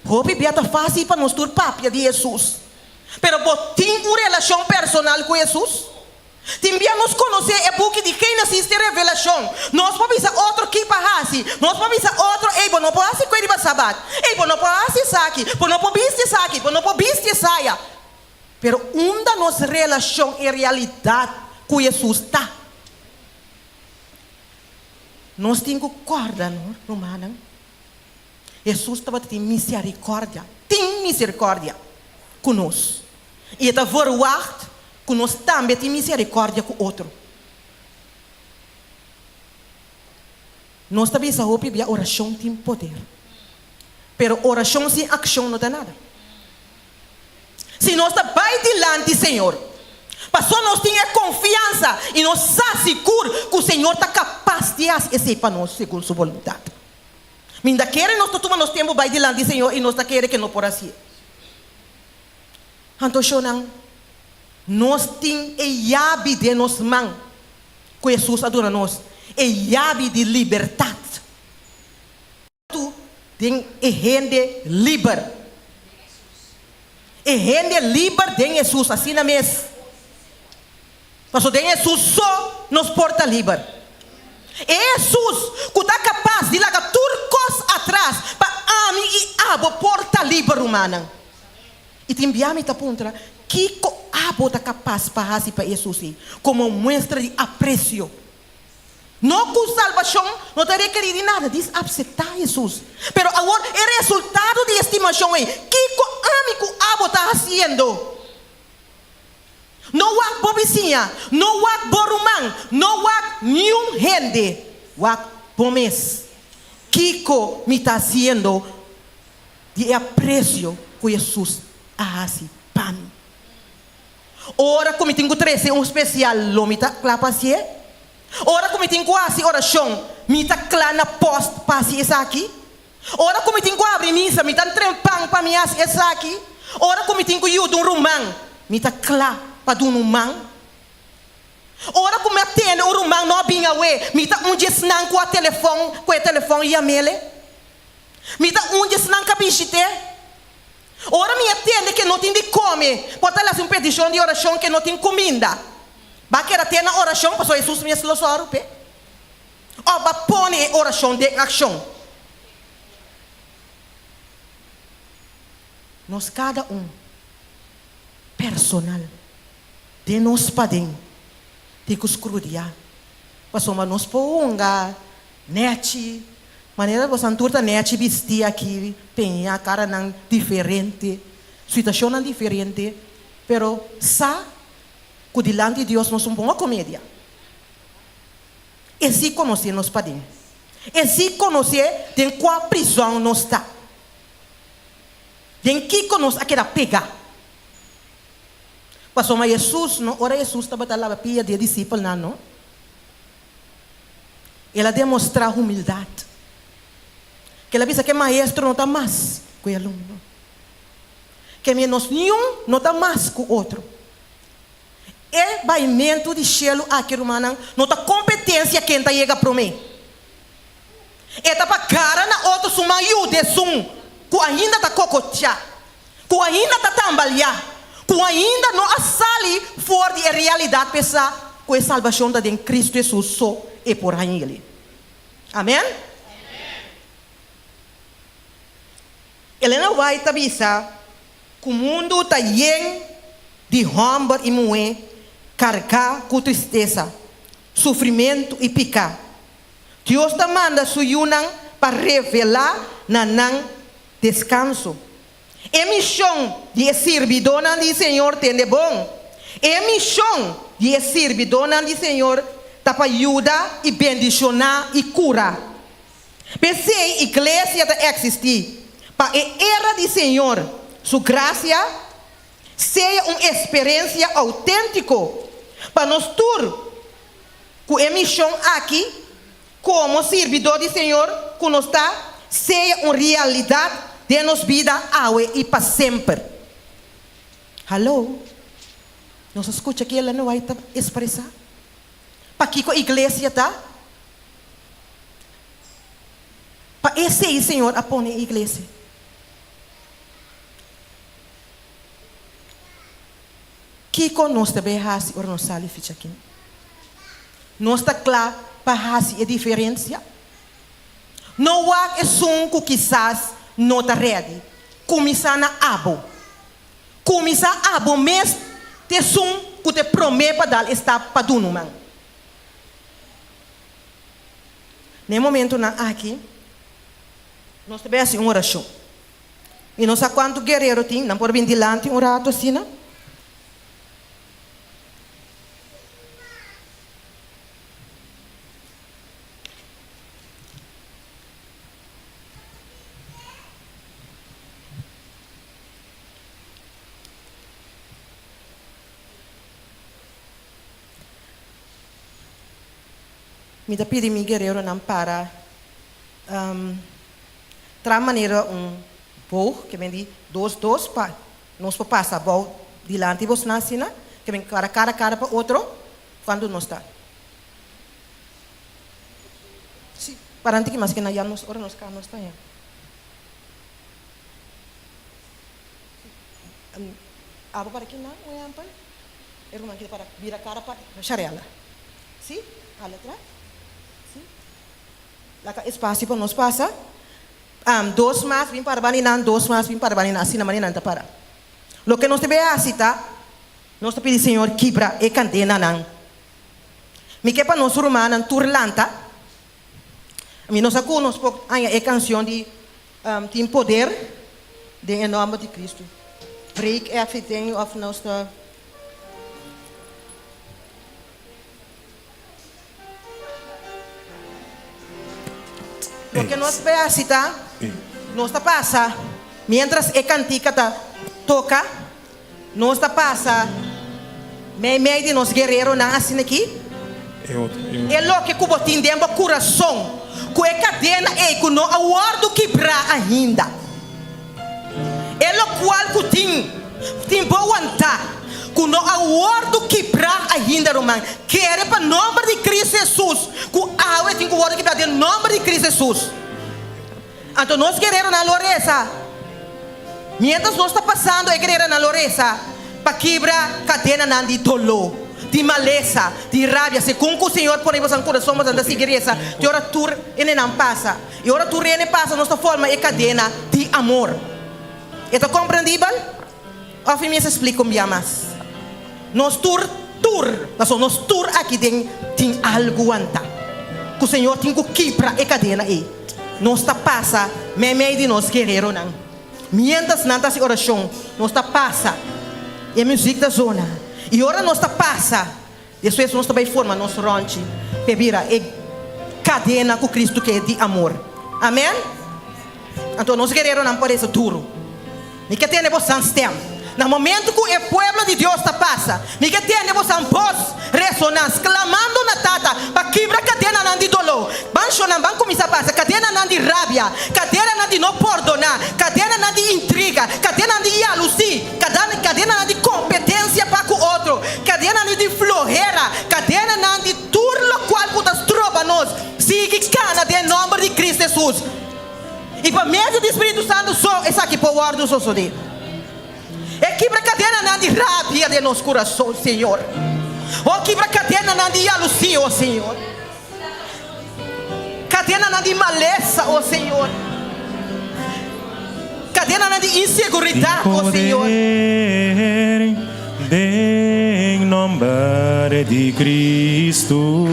Hopi bia ta fásil pa nos tur papia di Hesus, pero bo tin un relashon personal ku Hesus? Tin bia nos konosé e buki di Génesis te Revelashon. Nos por bisa otro ki pa hasi. Nos por bisa otro, Ey, bo no por hasi kue riba Sabat. Ey, bo no por hasi esaki. Bo no por bisti esaki. Bo no por bisti esaya. Pero unda nos relashon en realidat ku Hesus ta? Nos tin ku kòrda, no, rumannan, Hesus tabata tin misericordia, tin misericordia ku nos, i e ta verwagt ku nos tambe tin misericordia ku otro. Nos ta bisa hopi bia orashon tin poder, pero orashon sin akshon no ta nada. Si nos ta bai dilanti Señor, paso nos tin e konfiansa i nos sa sigur ku Señor ta kapas di hasi esei pa nos segun Su boluntat. Mi ta kere nos ta tuma nos tempu bai dilanti Señor i nos ta kere ke no por hasié. Anto shownan, nos tin e yabi den nos man ku Hesus a duna nos, e yabi di libertat. Tu den e hende liber. E hende liber den Hesus, asina mes. Pasobra den Hesus so nos por ta liber. E Hesus ku ta kapas di laga tur kos atras pa ami i abo por ta liber, rumannan. I tin bia mi ta puntra, Kiko abo ta kapas pa hasi pa Hesus ei komo muestra di apresio? No ku salbashon no ta rekerí di nada, dis apseptá Hesus. Pero awor e resultado di e stimashon ei, kiko ami ku abo ta hasiendo? No wak bo bisiña, no wak bo ruman, no wak niun hende, wak bo mes. Kiko mi ta hasiendo di e apresio ku Hesus a hasi pa mi? Ora ku mi tin ku trese un spesial lo mi ta kla pa hasié? Ora ku mi tin ku hasi orashon, mi ta kla na pòst pa hasi esaki? Ora ku mi tin ku abri misa, mi ta tren pan pa mi hasi esaki? Ora ku mi tin ku yuda un ruman, mi ta kla pa duna un man? Ora ku mi a tende un ruman no a bin awe, mi ta un di esnan ku a telefòn ku e telefòn yam'ele? Mi ta un di esnan ku a bishit'é? Ora mi a tende ke no tin di kome, por ta hasi un petishon di orashon ke no tin kuminda. Ba keda te na orashon pasobra Hesus mes lo sòru p'e? Òf ba pone e orashon den akshon? Nos kada un, personal, den nos paden, tin ku skrudiá, pasobra nos por hunga Nèchi, manera bosan tur ta nèchi bistí aki, peñá karanan diferente, situashonnan diferente, pero sa ku dilanti Dios nos un bon komedia. E sí konosé nos paden. E sí konosé den kua prizòn nos ta. Den kiko nos a keda pegá. Pasobra Hesus, no, ora Hesus tabata laba pia di e disipelnan, no, El a demostrá humildat. Kel a bisa ku e maestro no ta mas ku e alumno. Ke menos niun no ta mas ku otro. E baimentu di shelu aki, rumannan, no ta kompetensia ken ta yega promé. E ta pa gara na otro su man yuda esun ku ainda ta kokochá, ku ainda ta tambaliá, ku ainda no a sali for di e realidat p'e sa ku e salbashon ta den Kristu Hesus so e por hañ'el. Amen? Elena White ta bisa ku mundu ta yen di hòmber i muhé kargá ku tristesa, sufrimentu i piká. Dios ta manda su yunan pa revelá na nan Deskanso. E mishon di e sirbidónan di Señor Tende bon! E mishon di e sirbidónan di Señor ta pa yuda i bendishoná i kura. P'esei iglesia ta eksistí, pa e era di Señor Su grasia sea un eksperensia outéntiko pa nos tur ku e mishon aki komo sirbidó di Señor ku nos ta sea un realidat den nos bida awe i pa semper. Haló! Nos a skucha ki Ellen White ta ekspresá? Pakiko iglesia ta? Pa esei Señor a pone e iglesia. Kiko nos ta bay hasi ora nos sali ficha aki? Nos ta kla pa hasi e diferensia? No wak esun ku kisas no ta ready. Kuminsá na abo. Kuminsá abo mes ta esun ku ta e promé pa dal e stap pa duna un man. Na e momentunan aki, nos ta bay hasi un orashon. Mi no sa kuantu guerero tin, nan por bin dilanti un ratu asina. Mi ta pidi mi guereronan para. Tra manera un boog, ke men di dos dos pa nos por pasa abou dilanti bosnan asina, ke men para kara kara pa otro cuando nos ta. Si, para antes ki mas ke na ya nos ora nos ka nos ta ya. Abo para kinan un ehempel, e ruman ki ta para bira kara pa Sharella. Si, hala atrás. Si. Laga espasio pa nos pasa. Dos mas bin para bani nan, dos mas bin para bani nan, asina manera nan ta para. Loke nos debe hasi ta, nos ta pidi Señor kibra e kandenanan. Mi ke pa nos rumannan tur lanta. Mi no sa ku nos por haña e kansion di Tin poder den e nòmber di Kristu. Break everything òf nos ta. Loke nos por hasi ta, nos ta pasa, miéntras e kantika ta toka, nos ta pasa meimei di nos guereronan asina aki. E loke ku bo tin den bo kurason, ku e kadena ei ku no a wòrdu kibrá ainda. E lokual ku tin, tin bo wantá, ku no a wòrdu kibrá ainda, ruman. Kere pa nòmber di Cristo Hesus, ku awe tin ku wòrdu kibrá den nòmber di Cristo Hesus. Anto nos guereronan lo resa. Miéntras nos ta pasando e guereranan lo resa pa kibra kadenanan di doló, di malesa, di rabia. Segun ku Señor pone boso kurason, boso ta sigui resa te ora tur enenan pasa. I ora tur rene pasa nos ta forma e kadena di amor. E ta komprendibel? Òf mi mester splika un bia mas? Nos tur, tur, pasobra nos tur aki den tin algu wantá ku Señor tin ku kibra e kadena ei. Nos ta pasa meimei di nos guereronan. Miéntras nan ta hasi orashon, nos ta pasa. E muzik ta zona. I ora nos ta pasa, Despues nos ta bai forma nos rònchi p'e bira e kadena ku Kristu ke di amor. Amen? Anto nos guereronan por resa duru. Mi ke tende bosan stèm. Na momentu ku e pueblo di Dios ta pasa, mi ke tende bosan bos resoná, sklamando na Tata pa kibra kadenanan di doló. Ban shonnan, ban kuminsá pasa kadenanan di rabia, kadenanan di no pordoná, kadenanan di intriga, kadenanan di yalusí. Kadenanan di kompetensia pa ku otro, kadenanan di flohera, kadenanan di tur lokual ku ta stroba nos sigui kana den nòmber di Kristu Hesus. I pa medio di Spiritu Santu so esaki por wòrdu sosodé. E kibra kadenanan di rabia den nos kurason, Señor. O kibra kadenanan di yalusí, o Señor. Kadenanan di malesa, o Señor. Kadenanan di inseguridat, o Señor. Tin poder den nomber di Cristo.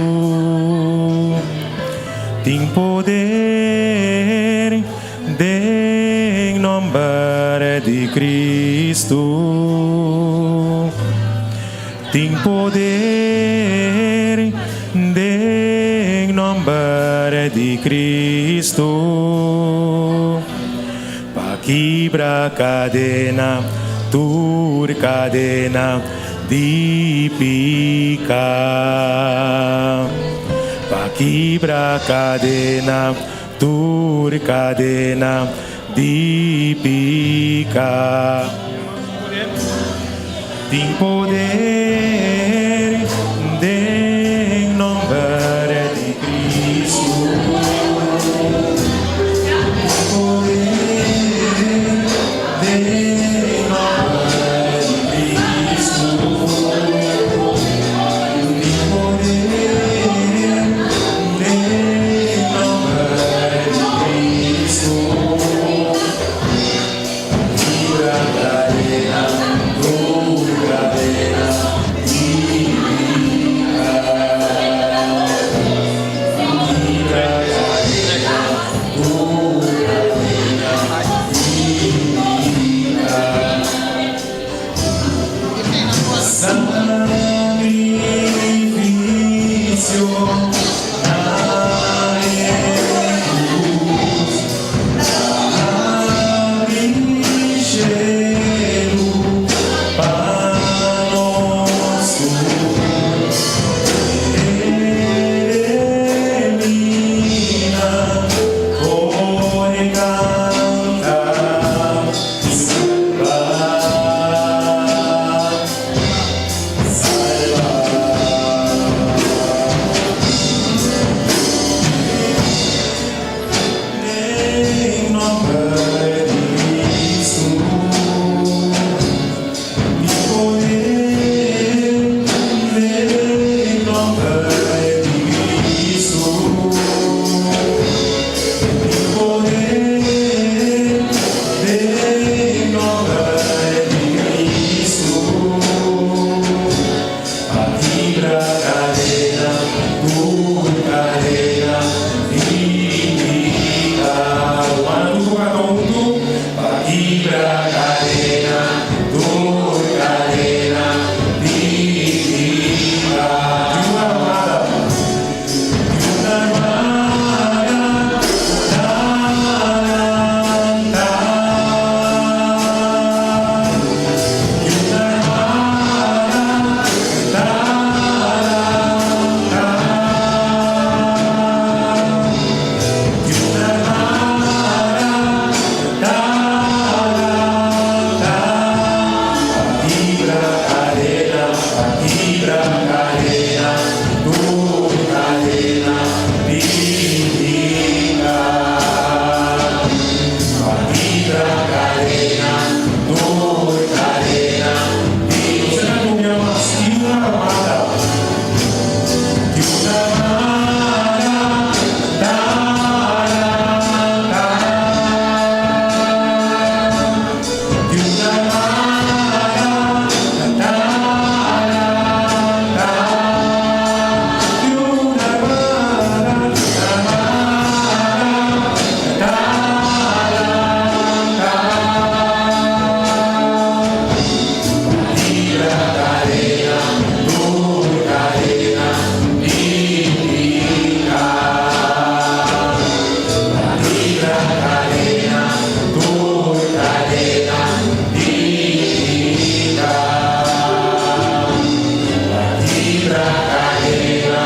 Tin poder den nomber di Cristo. Tin poder den. di Cristo. Pa kibra kadena, tur kadena di pika. Pa kibra kadena, tur kadena di pika. Tin poder den nomber di Cristo. Tin poder den nomber di Cristo. Tin poder den nomber di Cristo. Kibra kadena, tur kadena di pika. Kibra kadena, tur kadena di pika. Sakrifisio na e krus a habri shelu pa nos tur. Enemina kore kanta salba salba. Den nomber di Cristo. Tin poder den nomber di Cristo. Tin poder den nomber di Cristo. Pa kibra kadena, tur kadena di pika. Ruman, tur kanta huntu. Pa kibra kadena, tur kadena di pika. Di un armada, di un armada, ta Di un armada, ta ta Di un armada, ta ta Kibra kadena, kibra kadena, tur kadena di pika. Kibra kadena, tur kadena di Di un armada, di un armada, ta ta Di un armada, ta ta Di un armada, armada, ta ta Kibra kadena, tur kadena di pika. Kibra kadena, tur kadena di pika. Kibra kadena,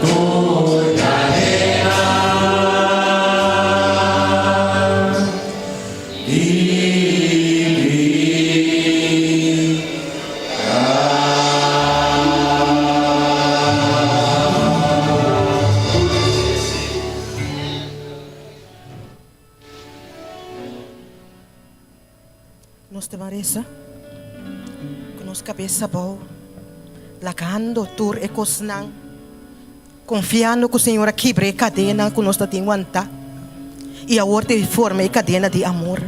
tur kadena di pika. Nos ta resa ku nos kabes abou, lagando tur e kosnan, konfiando ku Señor a kibra e kadena ku nos tatin wantá i awor ta forma e kadena di amor.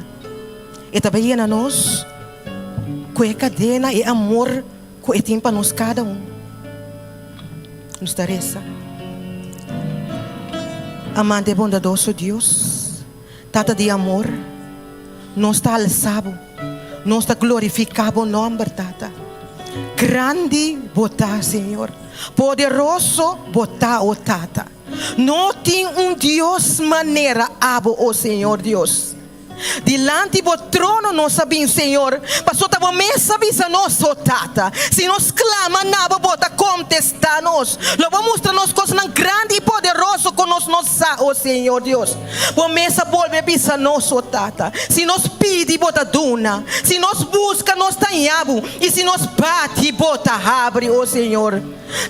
E ta bai yena nos ku e kadena, e amor ku e tin pa nos kada un. Nos ta resa. Amante bondadoso Dios, Tata di amor, nos ta alsa Bo, nos ta glorifiká Bo nòmber, Tata. Grandi Bo ta, Señor. Poderoso Bo ta, o Tata. No tin un Dios manera abo, o Señor Dios. Dilanti bo trono nos a bin, Señor, paso ta bo mes a bisa nos, o Tata. Si nos clama na bo, bo ta contesta nos. Lo bo mustra nos cosnan grandi y poderoso cu nos no sa, o Señor Dios. Bo mes a bolbe bisa nos, o Tata, si nos pidi, bo ta duna, si nos busca, nos ta haña bo, y si nos bati, bo ta habri, o Señor.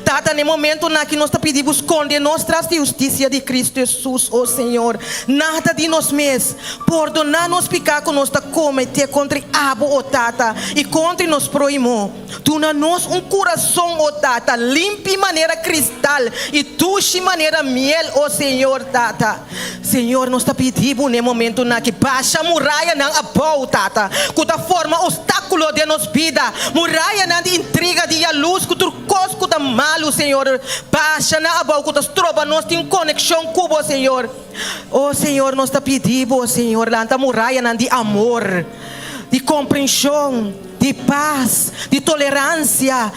Tata, na e momentonan aki nos ta pidi Bo skonde nos tras di hustisia di Kristu Hesus, o Señor. Nada di nos mes. Pordoná nos piká ku nos ta kometé kontra Abo, o Tata, i kontra nos próhimo. Duna nos un kurason, o Tata, limpi manera kristal i dushi manera miel, o Señor, Tata. Señor, nos ta pidi Bo na e momentonan aki, basha murayanan abou, Tata, ku ta forma obstákulo den nos bida, murayanan di intriga, di yalus, ku tur kos ku ta malu, Señor, basha nan abou ku ta stroba nos tin konekshon ku Bo, Señor. O Señor, nos ta pidi Bo, Señor, lanta murayanan di amor, di komprenshon, di pas, di toleransia,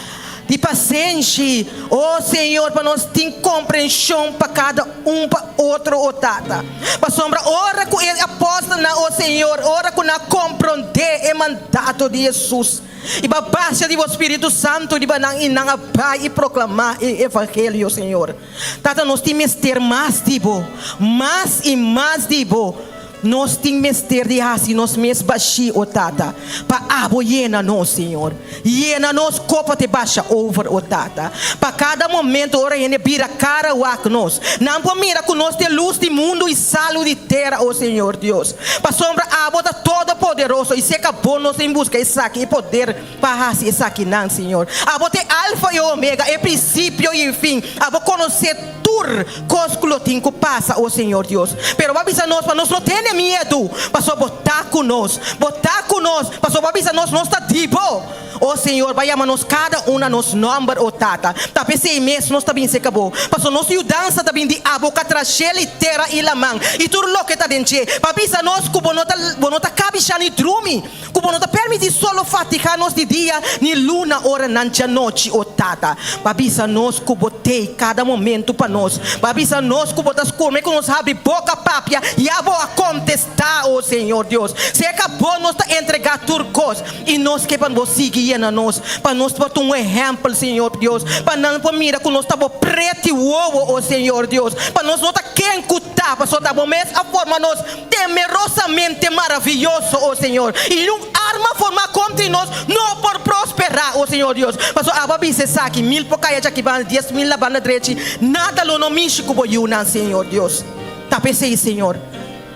di pasenshi, o Señor, pa nos tin komprenshon pa kada un pa otro, o Tata. Pasobra ora ku e apòstelnan, o Señor, ora ku nan a komprondé e mandato di Hesus, i pa base di bo Spiritu Santu riba nan, i nan a bai i proklamá e evangelio, Señor. Tata, nos tin mester mas di bo, mas i mas di bo. Nos tin mester di hasi nos mes bashí, o Tata, pa Abo yena nos, Señor. Yena nos kopa te basha over, o Tata. Pa kada momento ora hende bira kara wak nos, nan por mira ku nos ta e lus di mundu i salu di tera, o Señor Dios. Pasobra Abo ta todopoderoso i seka Bo nos tin buska esaki, e poder pa hasi esakinan, Señor. Abo ta e Alfa i Omega, e prinsipio i e fin. Abo konosé tur kos ku lo tin ku pasa, o Señor Dios. Pero Bo a bisa nos pa nos no tene miedu, pasobra Bo ta ku nos. Bo ta ku nos, pasobra Bo a bisa nos, nos ta di Bo. O Señor, Bo a yama nos kada un na nos nòmber, o Tata. Ta p'esei mes nos ta bin serka Bo, pasobra nos yudansa ta bin di Abo ku a traha shel i tera i laman i tur loke ta den dje, pa bisa nos ku Bo no ta, Bo no ta kabishá ni drumi. Ku bo no ta permití solo fatigá nos di dia ni luna ora nan djanochi, o Tata. Bo a bisa nos ku bo t'ei kada momentu pa nos. Bo a bisa nos ku bo ta skurme ku nos habri boka papia, ya bo a kontestá, o Señor Dios. Serka bo nos ta entregá tur kos, i nos ke pa bo sigui yena nos, pa nos por ta un ehèmpel, Señor Dios, pa nan por mira ku nos ta bo preti wowo, o Señor Dios, pa nos no ta ken ku ta, pasobra ta bo mes a forma nos. Temerosamente maraviyoso, o Señor, i niun arma formá kontra nos no por prosperá, o Señor Dios. Pasobra abo a bisa esaki, mil por kai achaki banda, 10,000 na banda drechi, nada lo no mishi ku bo yunan, Señor Dios. Ta p'esei, Señor,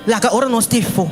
laga ora nos ta efo,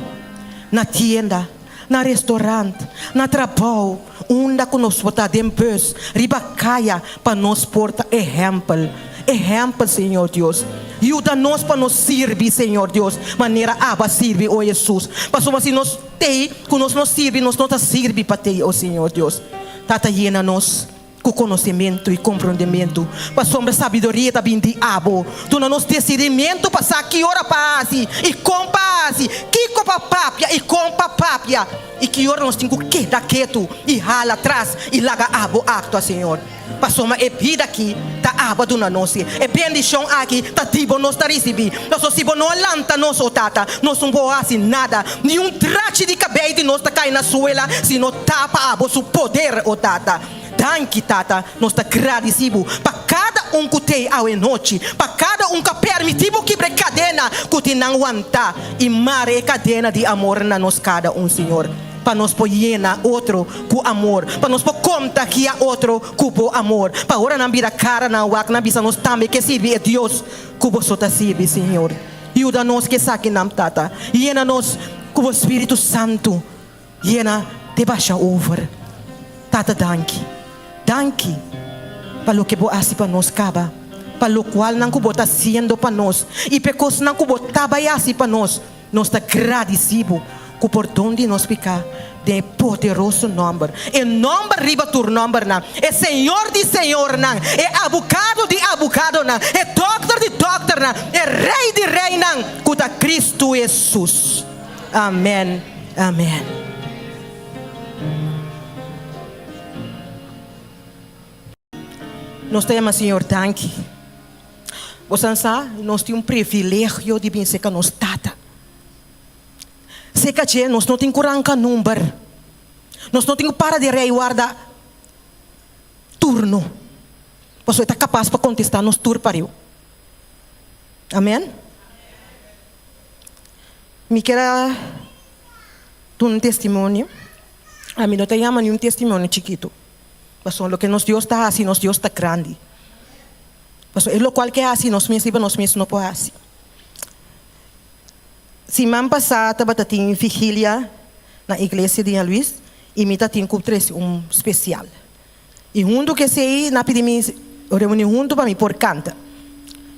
na tienda, na restaurant, na trabou, unda ku nos por ta, den bus, riba kaya, pa nos por ta ehèmpel. Ehèmpel, Señor Dios. Yuda nos pa nos sirbi, Señor Dios, manera Abo a sirbi, o Hesus. Pasobra si nos t'ei ku nos no sirbi, nos no ta sirbi pa t'ei, o Señor Dios. Tata, yena nos. Ku konosementu i komprondementu, pasobra sabiduria ta bin di abo. Duna nos disirnimentu pa sa ki ora pa hasi i kon pa hasi, kiko pa papia i kon pa papia, i ki ora nos tin ku keda ketu i hala tras i laga abo aktua, Señor. Pasobra e bida aki ta abo a duna nos, e bendishon aki ta di bo nos ta risibí. Pasobra si bo no a lanta nos, o Tata, nos no por hasi nada, ni un drachi di kabei di nos ta kai na suela si no ta pa abo su poder, o Tata. Danki, Tata, nos ta gradisí bo pa kada un ku t'ei awe nochi, pa kada un ku a permití bo kibra e kadena ku tin nan wantá i mara e kadena di amor na nos kada un, Señor, pa nos por yena otro ku amor, pa nos por kontagiá otro ku bo amor, pa ora nan bira kara nan wak nan bisa nos tambe ke sirbi e Dios ku boso ta sirbi, Señor. Yuda nos ku esakinan, Tata. Yena nos ku bo Spiritu Santu. Yena te basha over. Tata danki. Danki pa loke bo hasi pa nos kaba, pa lokualnan ku bo ta hasiendo pa nos i pa e kosnan ku bo ta bai hasi pa nos. Nos ta gradisí bo ku pordon di nos piká den e poderoso nòmber, e nòmber riba tur nòmbernan, e Señor di señornan, e Abogado di abogadonan, e Dòkter di dòkternan, e Rei di reinan, ku ta Kristu Hesus. Amèn. Amèn. Nos ta yama Señor danki. Bosan sa, nos tin un privilegio di bin serka nos Tata. Serka dje nos no tin ku ranka number. Nos no tin ku para di rei warda turno. Pasobra e ta kapas pa kontestá nos tur pariu. Amen. Mi kier a duna un testimonio. Ami no ta yama ni un testimonio chikitu. Pasobra loke nos Dios ta hasi, nos Dios ta grandi. Pasobra e lokual ke hasi nos mes riba nos mes no por hasi. Siman pasá tabata tin vigilia na iglesia di San Luis i mi ta tin ku trese un spesial. I huntu ku esei nan a pidi mi reuní huntu pa mi por kanta.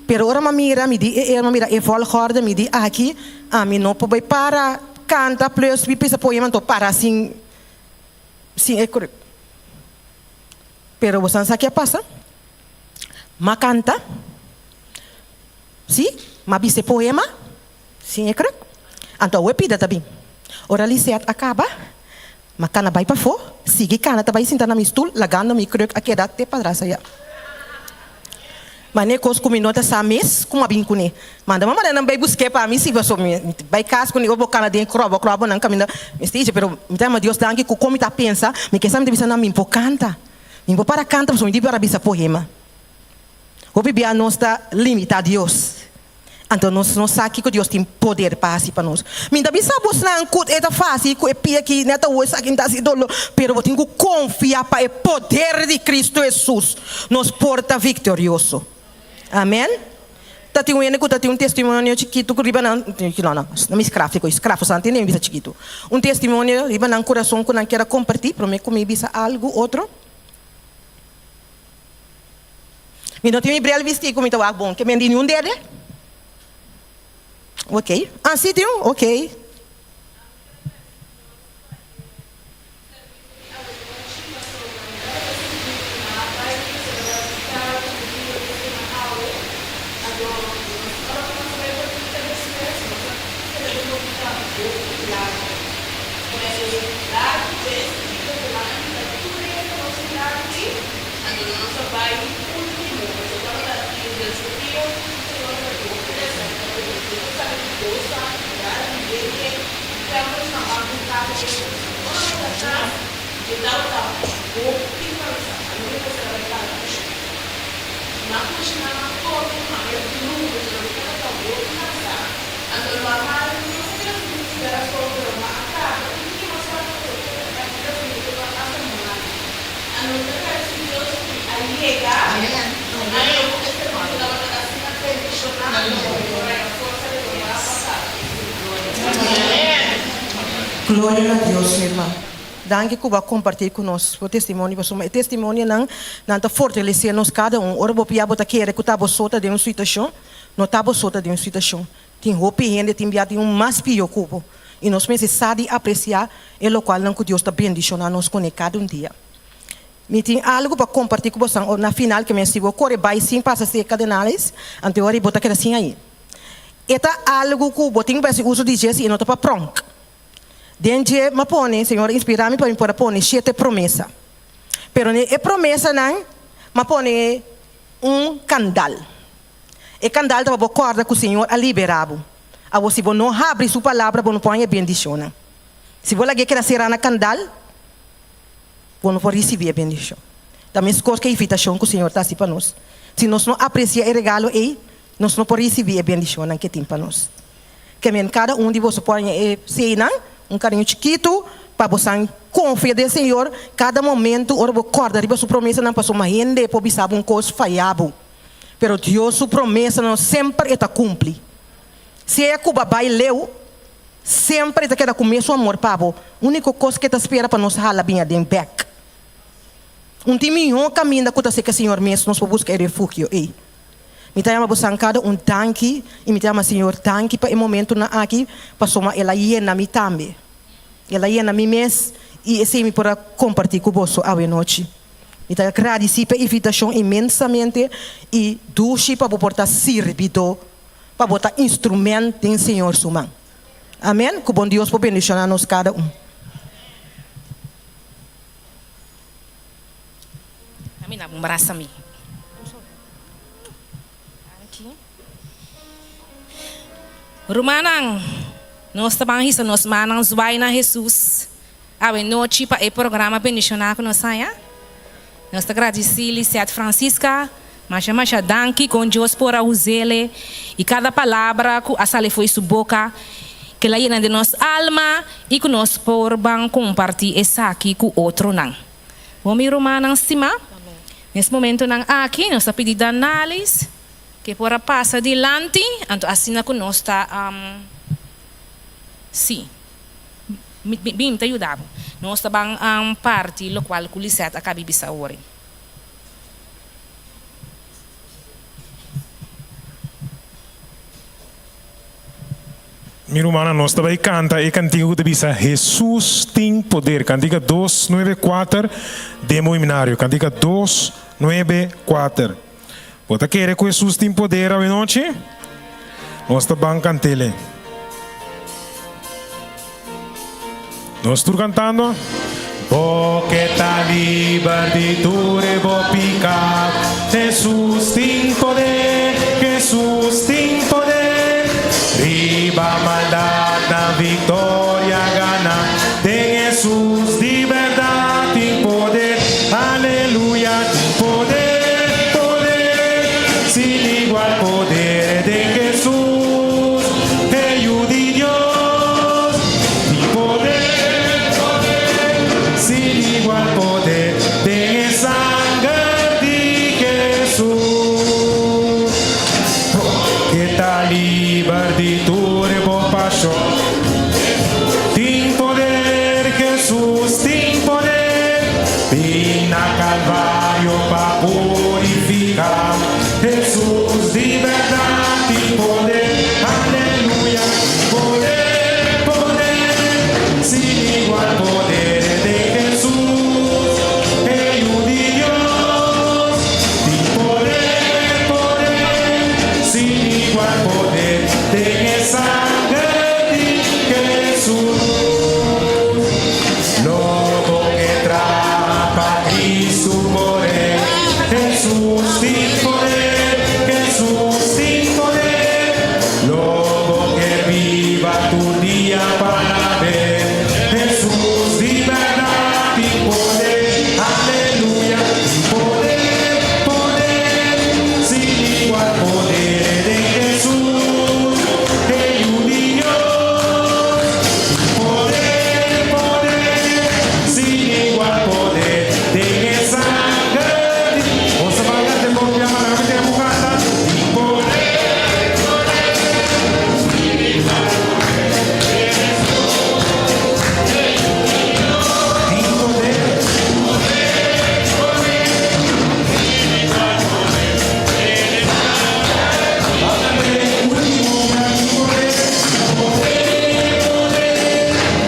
Pero ora mi a mira mi di e erma mira e volgorde mi di aki ami no por bai para kanta plus mi pensa poema anto para sin sin e kruk. Pero boso sa ke a pasa? M'a kanta, sí, m'a bisa e poema sin e kruk. Anto awe pida ta bin. Ora Lisette a kaba, m'a kana bai pafó, sigui kana ta bai sinta na mi stul, lagando mi kruk a keda te patras ayá. Mane kos ku mi no ta sa mes ku m'a bin kuné. Manda mama nan bai busk'é pa mi, sí, pasobra mi bai kas kuné, ora bo kana den krobo krobo nan kaminda mester ichi, pero mi ta yama Dios danki ku kon mi ta pensa, mi ke sa mi ta bisa nan mi por kanta. Mi por para kanta pasobra mi di para bisa poema. Hopi bia nos ta limita Dios. Anto nos no sa kiko Dios tin poder pa hasi pa nos. Mi ta bisa bosnan ku e ta fásil ku e pia aki nèt awor esaki ta hasi doló, pero bo tin ku konfia pa e poder di Kristu Hesus nos por ta viktorioso. Amen. Ta tin un hende ku ta tin un testimonio chikitu ku riba nan, no no, no mi skraf ku skraf boso a tende mi bisa chikitu. Un testimonio riba nan kurason ku nan kier a kompartí promé ku mi bisa algu otro. Mi no tin mi bril bistí ku mi ta wak bon, ke men di niun dede? Ok, ah si tin un, ok. Gloria na Dios, mi hermano. Danki ku bo a kompartí ku nos bo testimonio pasobra e testimonionan nan ta fortalesé nos kada un. Ora bo pia bo ta kere ku ta bo so ta den un situashon, no ta bo so ta den un situashon. Tin hopi hende tin bia tin un mas pio ku bo i nos mester sa di apresiá e lokualnan ku Dios ta bendishoná nos kuné kada un dia. Mi tin algu pa kompartí ku bosan na final ke men si bo kore bai sin pasa serka den Alice, anto e ora bo ta keda sin ahi. E ta algu ku bo tin ku hasi uso di dje si e no ta pa pronk. Den dje m'a pone, Señor a inspirá mi pa mi por a pone shete promesa. Pero den e promesanan m'a pone un kandal. E kandal ta pa bo kòrda ku Señor a liberá bo. Awor si bo no habri su palabra bo no por haña e bendishonnan. Si bo lag'é keda será na kandal, Bo no por risibí e bendishon. Ta meskos ku e invitashon ku Señor ta hasi pa nos. Si nos no apresiá e regalo ei, nos no por risibí e bendishonnan ku e tin pa nos. Ke men kada un di boso por haña e seinan, un kariño chikitu, pa bosan konfia den Señor kada momentu ora bo kòrda riba Su promesanan, pasobra hende por bisa bo un kos fayá bo, pero Dios su promesanan semper e ta kumpli. Sea ku bo a bai leu, Semper e ta keda ku mesun amor pa bo. Úniko kos ku e ta spera pa nos hala bin aden bèk. Un tin mihó kaminda ku ta serka Señor mes nos por buska e refugio ei. Mi ta yama bosan kada un danki i mi ta yama Señor danki pa e momentunan aki pasobra El a yena mi tambe. El a yena mi mes i esei mi por a kompartí ku boso awenochi. Mi ta gradisí pa e invitashon inmensamente i dushi pa bo por ta sirbidó pa bo ta instrument den Señor su man. Amen. Ku bon Dios por bendiciona nos kada un. Ami na bo brasa mi. Danki. Rumannan, nos ta ban hisa nos mannan zwai na Hesus awe nochi pa e programa bendishoná ku nos haña. Nos ta gradisí Lisette Francisca masha masha danki kon Dios por a us'ele i kada palabra ku a sali fo'i su boka ke la yena den nos alma i ku nos por ban kompartí esaki ku otronan. Bo mi rumannan stimá, nes momentonan aki nos ta pidi Danalis ke por a pasa dilanti, anto asina ku nos ta sí, mi bin ta yuda bo. Nos ta ban parti lokual ku Lisette a kabi bisa awor. Mi rumannan, nos ta bai kanta e kantika ku ta bisa Hesus tin poder. Kantika dos nuebe kuater den bo himnario. Kantika dos nuebe kuater. Bo ta kere ku Hesus tin poder awenochi? Nos ta ban kant'ele. Nos tur kantando. Bo ke ta liber di tur e bo piká, Hesus tin poder, Hesus tin poder. Riba maldat nan viktoria gana, den Hesus di bèrdat tin poder, aleluya tin poder, poder, sin igual poder den Hesus, e Yu di Dios. Tin poder, poder, sin igual poder den e sanger di Hesus. Ke ta liber di tur e bo pashon. Tin poder, Hesus tin poder, bin na Kalvario pa purifiká. Hesus di bèrdat tin poder, aleluya, poder, poder, sin igual poder den Hesus, e Yu di Dios. Tin poder, poder, sin igual poder den e sanger di Hesus. Lobo ke traha pa Cristo more. Hesus tin poder, Hesus tin poder. Lobo ke biba tur dia pa labe. Hesus di berdad tin poder, aleluya. Tin poder, poder, sin igual poder den Hesus, e Yu di Dios. Tin poder, poder, sin igual poder den e sanger di. Boso ta banda te por biaha laga mi tempu kanta. Tin poder, poder, sin igual poder den Hesus, e Yu di Dios. Tin poder, poder, poder, sin igual poder den e sanger di. Banda te ultimo bia tin poder, poder, poder,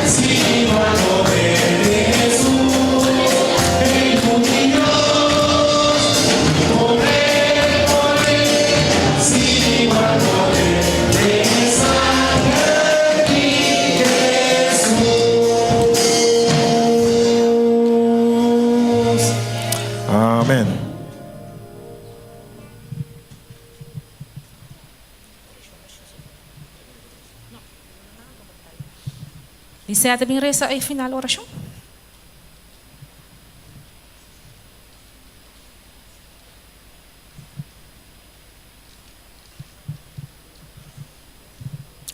sin igual poder den Hesus, e Yu di Dios. Tin poder, poder, sin igual poder den e sanger di Hesus. Amen. Lisette bin resa e final orashon.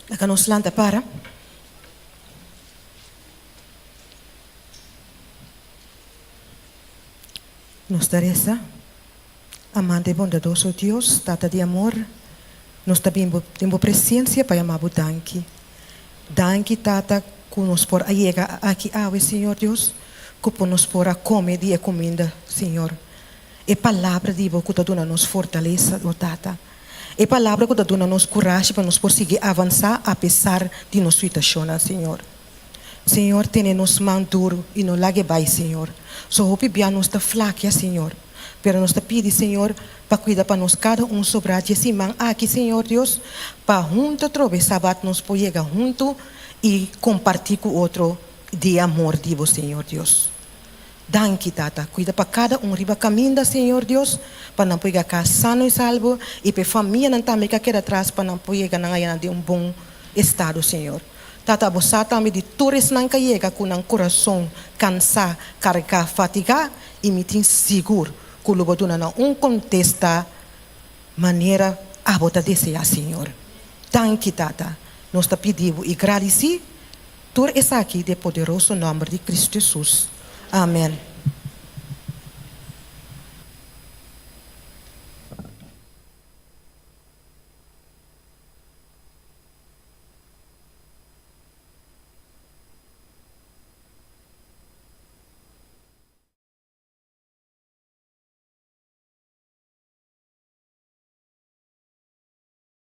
Laga nos lanta para. Nos ta resa, Amante i bondadoso Dios, Tata di amor, nos ta bin bo den bo presencia pa yama bo danki. Danki, Tata, cu nos por a yega aki awe, Señor Dios, cu por nos por a come di e cuminda, Señor. E palabra di bo cu ta duna nos fortalesa, o Tata. E palabra cu ta duna nos curashi pa nos por sigui avansa apesar di nos situacionnan, Señor. Señor tene nos man duru y no lag'e bay Señor. So hopi bia nos ta flakia Señor, pero nos ta pidi Señor pa cuida pa nos cada un sobra dje siman aki Señor Dios pa hunto trobe Sabat nos por yega hunto y comparti cu otro di e amor di bo Señor Dios. Danki Tata, cuida pa cada un riba caminda Señor Dios pa nan por yega cas sano y salvo y pa e famianan tambe ca keda atras pa nan por yega nan ayanan den un bon. estado, Señor. Tata, Bo sa tambe di tur esnan ku a yega ku nan kurason kansá, kargá, fatigá, i mi tin sigur ku lo Bo duna nan un kontesta manera Abo ta deseá, Señor. Danki, Tata. Nos ta pidi Bo i gradisí tur esaki den poderoso nòmber di Kristu Hesus. Amèn.